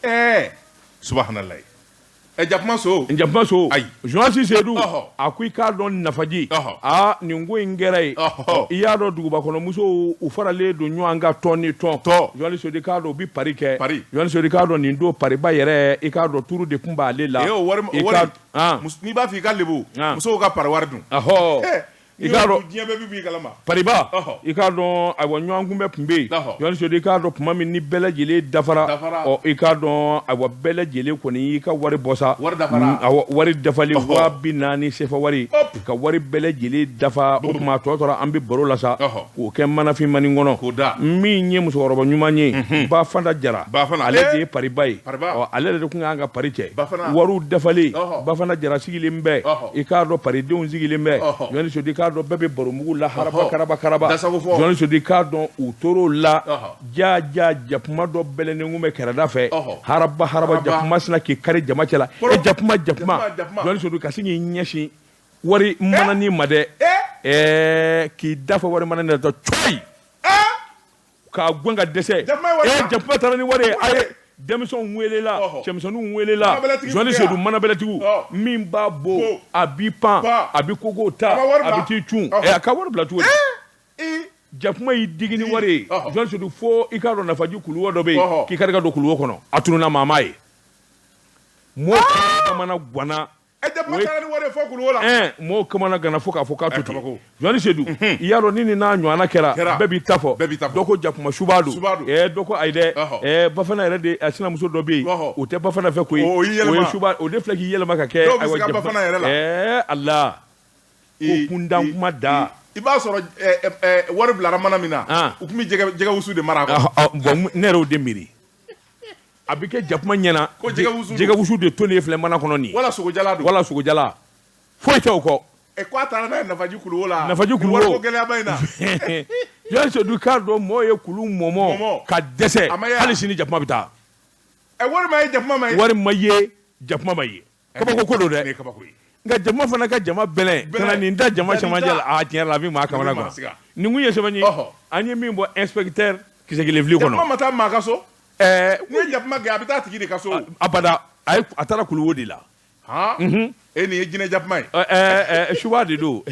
ɛɛ subahanallahi ɛ jakuma so jakuma so ayi journaliste Seydou Ɔhɔ. a ko i k'a dɔn nafaji Ɔhɔ. aa nin ko in kɛra yen Ɔhɔ. i y'a dɔn duguba kɔnɔ musow u faralen don ɲɔgɔn kan tɔn ni tɔn Tɔn. journaliste Seydou i k'a dɔn u bɛ pari kɛ Pari. journaliste Seydou i k'a dɔn nin don pariba yɛrɛ i k'a dɔn turu de tun b'ale la ee o wari i o wari ka ah. n'i b'a fɛ i ka lebu Ah. musow ka pari wari dun ahɔ i k'a dɔn diɲɛ bɛɛ bɛ b'i kalama pariba i k'a dɔn ayiwa ɲɔgɔn kunbɛn tun bɛ yen journaliste Seydou i k'a dɔn tuma min ni bɛɛ lajɛlen dafara ɔ i k'a dɔn ayiwa bɛɛ lajɛlen kɔni y'i ka wari bɔ sa awɔ wari dafalen 40 000 sefa wari ka wari bɛɛ lajɛlen dafa o tuma tɔ tora an bɛ baro la sa k'o kɛ manafinmanin kɔnɔ min ye musokɔrɔba ɲuman ye Bafanta Jara ale de ye pariba ye ɔ ale yɛrɛ de tun kan ka pari cɛ wariw dafalen Bafanta Jara sigilen bɛ i k'a dɔn paridenw sigilen bɛ journaliste Seydou i k'a dɔn bɛɛ bɛ baromugu la haraba karaba karaba journaliste Seydou i k'a dɔn u tor'o la ja ja jakuma dɔ bɛlɛnnen kun bɛ kɛrɛda fɛ haraba haraba jakuma sina k'i kari jama cɛ la e jakuma jakuma journaliste Seydou ka sin k'i ɲɛsin wari mananin ma dɛ ɛɛ k'i da fa wari mananin na coyi k'a gɛn ka dɛsɛ jakuma taara ni wari ye a ye denmisɛnw welela cɛmisɛnninw welela journaliste Seydou manabɛlɛtigiw min b'a bon a b'i pan a bɛ kogow ta a bɛ t'i cun a ka wari bila cogo di jakuma y'i digi ni wari ye journaliste Seydou fo i k'a dɔn nafaji kuluwo dɔ bɛ yen k'i kari ka don kuluwo kɔnɔ a tununna maa m'a ye mɔgɔw kamana ganna mɔgɔw kamana ganna fo k'a fɔ k'a to ten journaliste Seydou i y'a dɔn ni nin n'a ɲɔgɔnna kɛra bɛɛ b'i ta fɔ dɔ ko jakuma suba don dɔ ko ayi dɛ Bafana yɛrɛ de a sinamuso dɔ bɛ yen o tɛ Bafana fɛ koyi o ye suba o de filɛ k'i yɛlɛma ka kɛ ayiwa Bafana yɛrɛ la Ala ko kuntan kuma da i b'a sɔrɔ wari bilara mana min na u tun bɛ jɛgɛ wusu de mara bon ne yɛrɛ y'o de miiri a bɛ kɛ jakuma ɲɛna ko jɛgɛ wusu de tolen filɛ mana kɔnɔ nin wala sogojala don wala sogojala foyi tɛ o kɔ ɛ ko a taara n'a ye nafaji kuluwo la nafaji kuluwo wariko gɛlɛyaba in na Jɔn Sedu k'a dɔn mɔɔ ye kulu mɔmɔ Mɔmɔ. ka dɛsɛ. A ma ye wa? Hali sini jakuma bɛ taa. Ɛ, wari ma ye, jakuma ma ye. Wari ma ye, jakuma ma ye, kabako ko don Nin dɛ. ye kabako ye. Nka jama fana ka jama bɛlɛn ka na nin da jama Ka nin cɛmancɛ da. la, a tiɲɛ yɛrɛ la, a bɛ maa kamana Nin bɛ maa gan. siga. Nin kun ye sɛbɛn ye an ye min bɔ inspecteur kisɛ kelen fili Jakuma kɔnɔ. ma taa maa ka so. N'i ye jakuma gɛn, a bɛ taa tigi de ka so. Abada, a ye a taara kuluwo de la. Han, e, nin ye jinɛ jakuma ye. Ɛ ɛ ɛ, suba de don.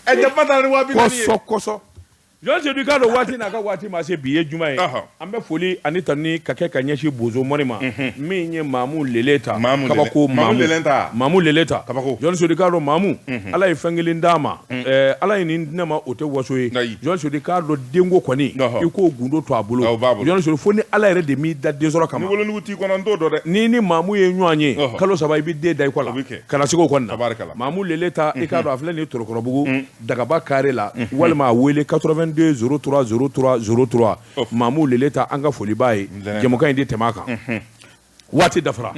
Ɛ, jakuma taara ni 40 000 ye. Kɔsɔ kɔsɔ, Jɔn Sedu k'a dɔn waati n'a ka waati ma se, bi ye juma ye. An bɛ foli ani tanuni ka kɛ ka ɲɛsin bozo mɔni ma, min ye Maamu Lele ta. Maamu Lele. Kabako. Maamu Lele ta. Maamu Lele ta. Kabako. Jɔn Sedu k'a dɔn Maamu, Ala ye fɛn kelen d'a ma. Ala ye nin di ne ma, o tɛ waso ye. Ayi. Jɔn Sedu k'a dɔn denko kɔni, i k'o gundo to a bolo. Awɔ, o b'a bolo. Jɔn Sedu, fo ni Ala yɛrɛ de m'i da den sɔrɔ Ni kama. wolonugu t'i kɔnɔ, n t'o dɔn dɛ. Ni Maamu ye ɲɔgɔn ye, kalo 3 i bɛ den da i kɔ la. O bɛ kɛ. Ka na sigi o kɔni na. Tabarikala. Maamu Lele ta, i k'a dɔn a filɛ nin ye Torokɔrɔbugu Dagaba kare la, walima a wele 82 03 03 03. Maamu Lele ta, an ka foli b'a ye. Lele ta. Jɛmukan in de tɛmɛ a kan, waati dafara.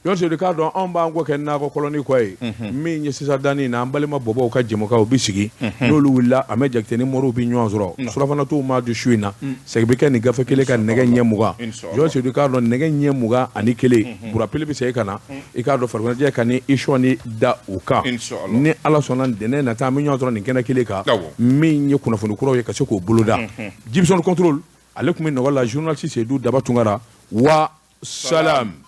Jɔn Sedu k'a dɔn anw b'an kɔ kɛ nakɔ kɔlɔni kɔ ye, min ye sisan danni na, an balima bɔbɔw ka jɛmukan u bɛ sigi n'olu wulila, a mɛ Jakite ni Moriw bɛ ɲɔgɔn sɔrɔ surafana ma du su in na. Segin bɛ kɛ nin gafe kelen ka nɛgɛ ɲɛ 20. Inshallah. Jɔn Sedu k'a dɔn nɛgɛ ɲɛ 21, Burapele bɛ segin ka na, i k'a dɔn farikoloɲɛnajɛ ka ni isɔni da u kan. Inshallah. Ni Ala sɔnna, ntɛnɛn nata, an bɛ ɲɔgɔn sɔrɔ nin kɛnɛ kelen kan, min ye kunnafoni kuraw ye ka se k'o boloda. Gibson Control, ale tun bɛ nɔgɔ la, journaliste Sedu Daba Tunkara wa salam.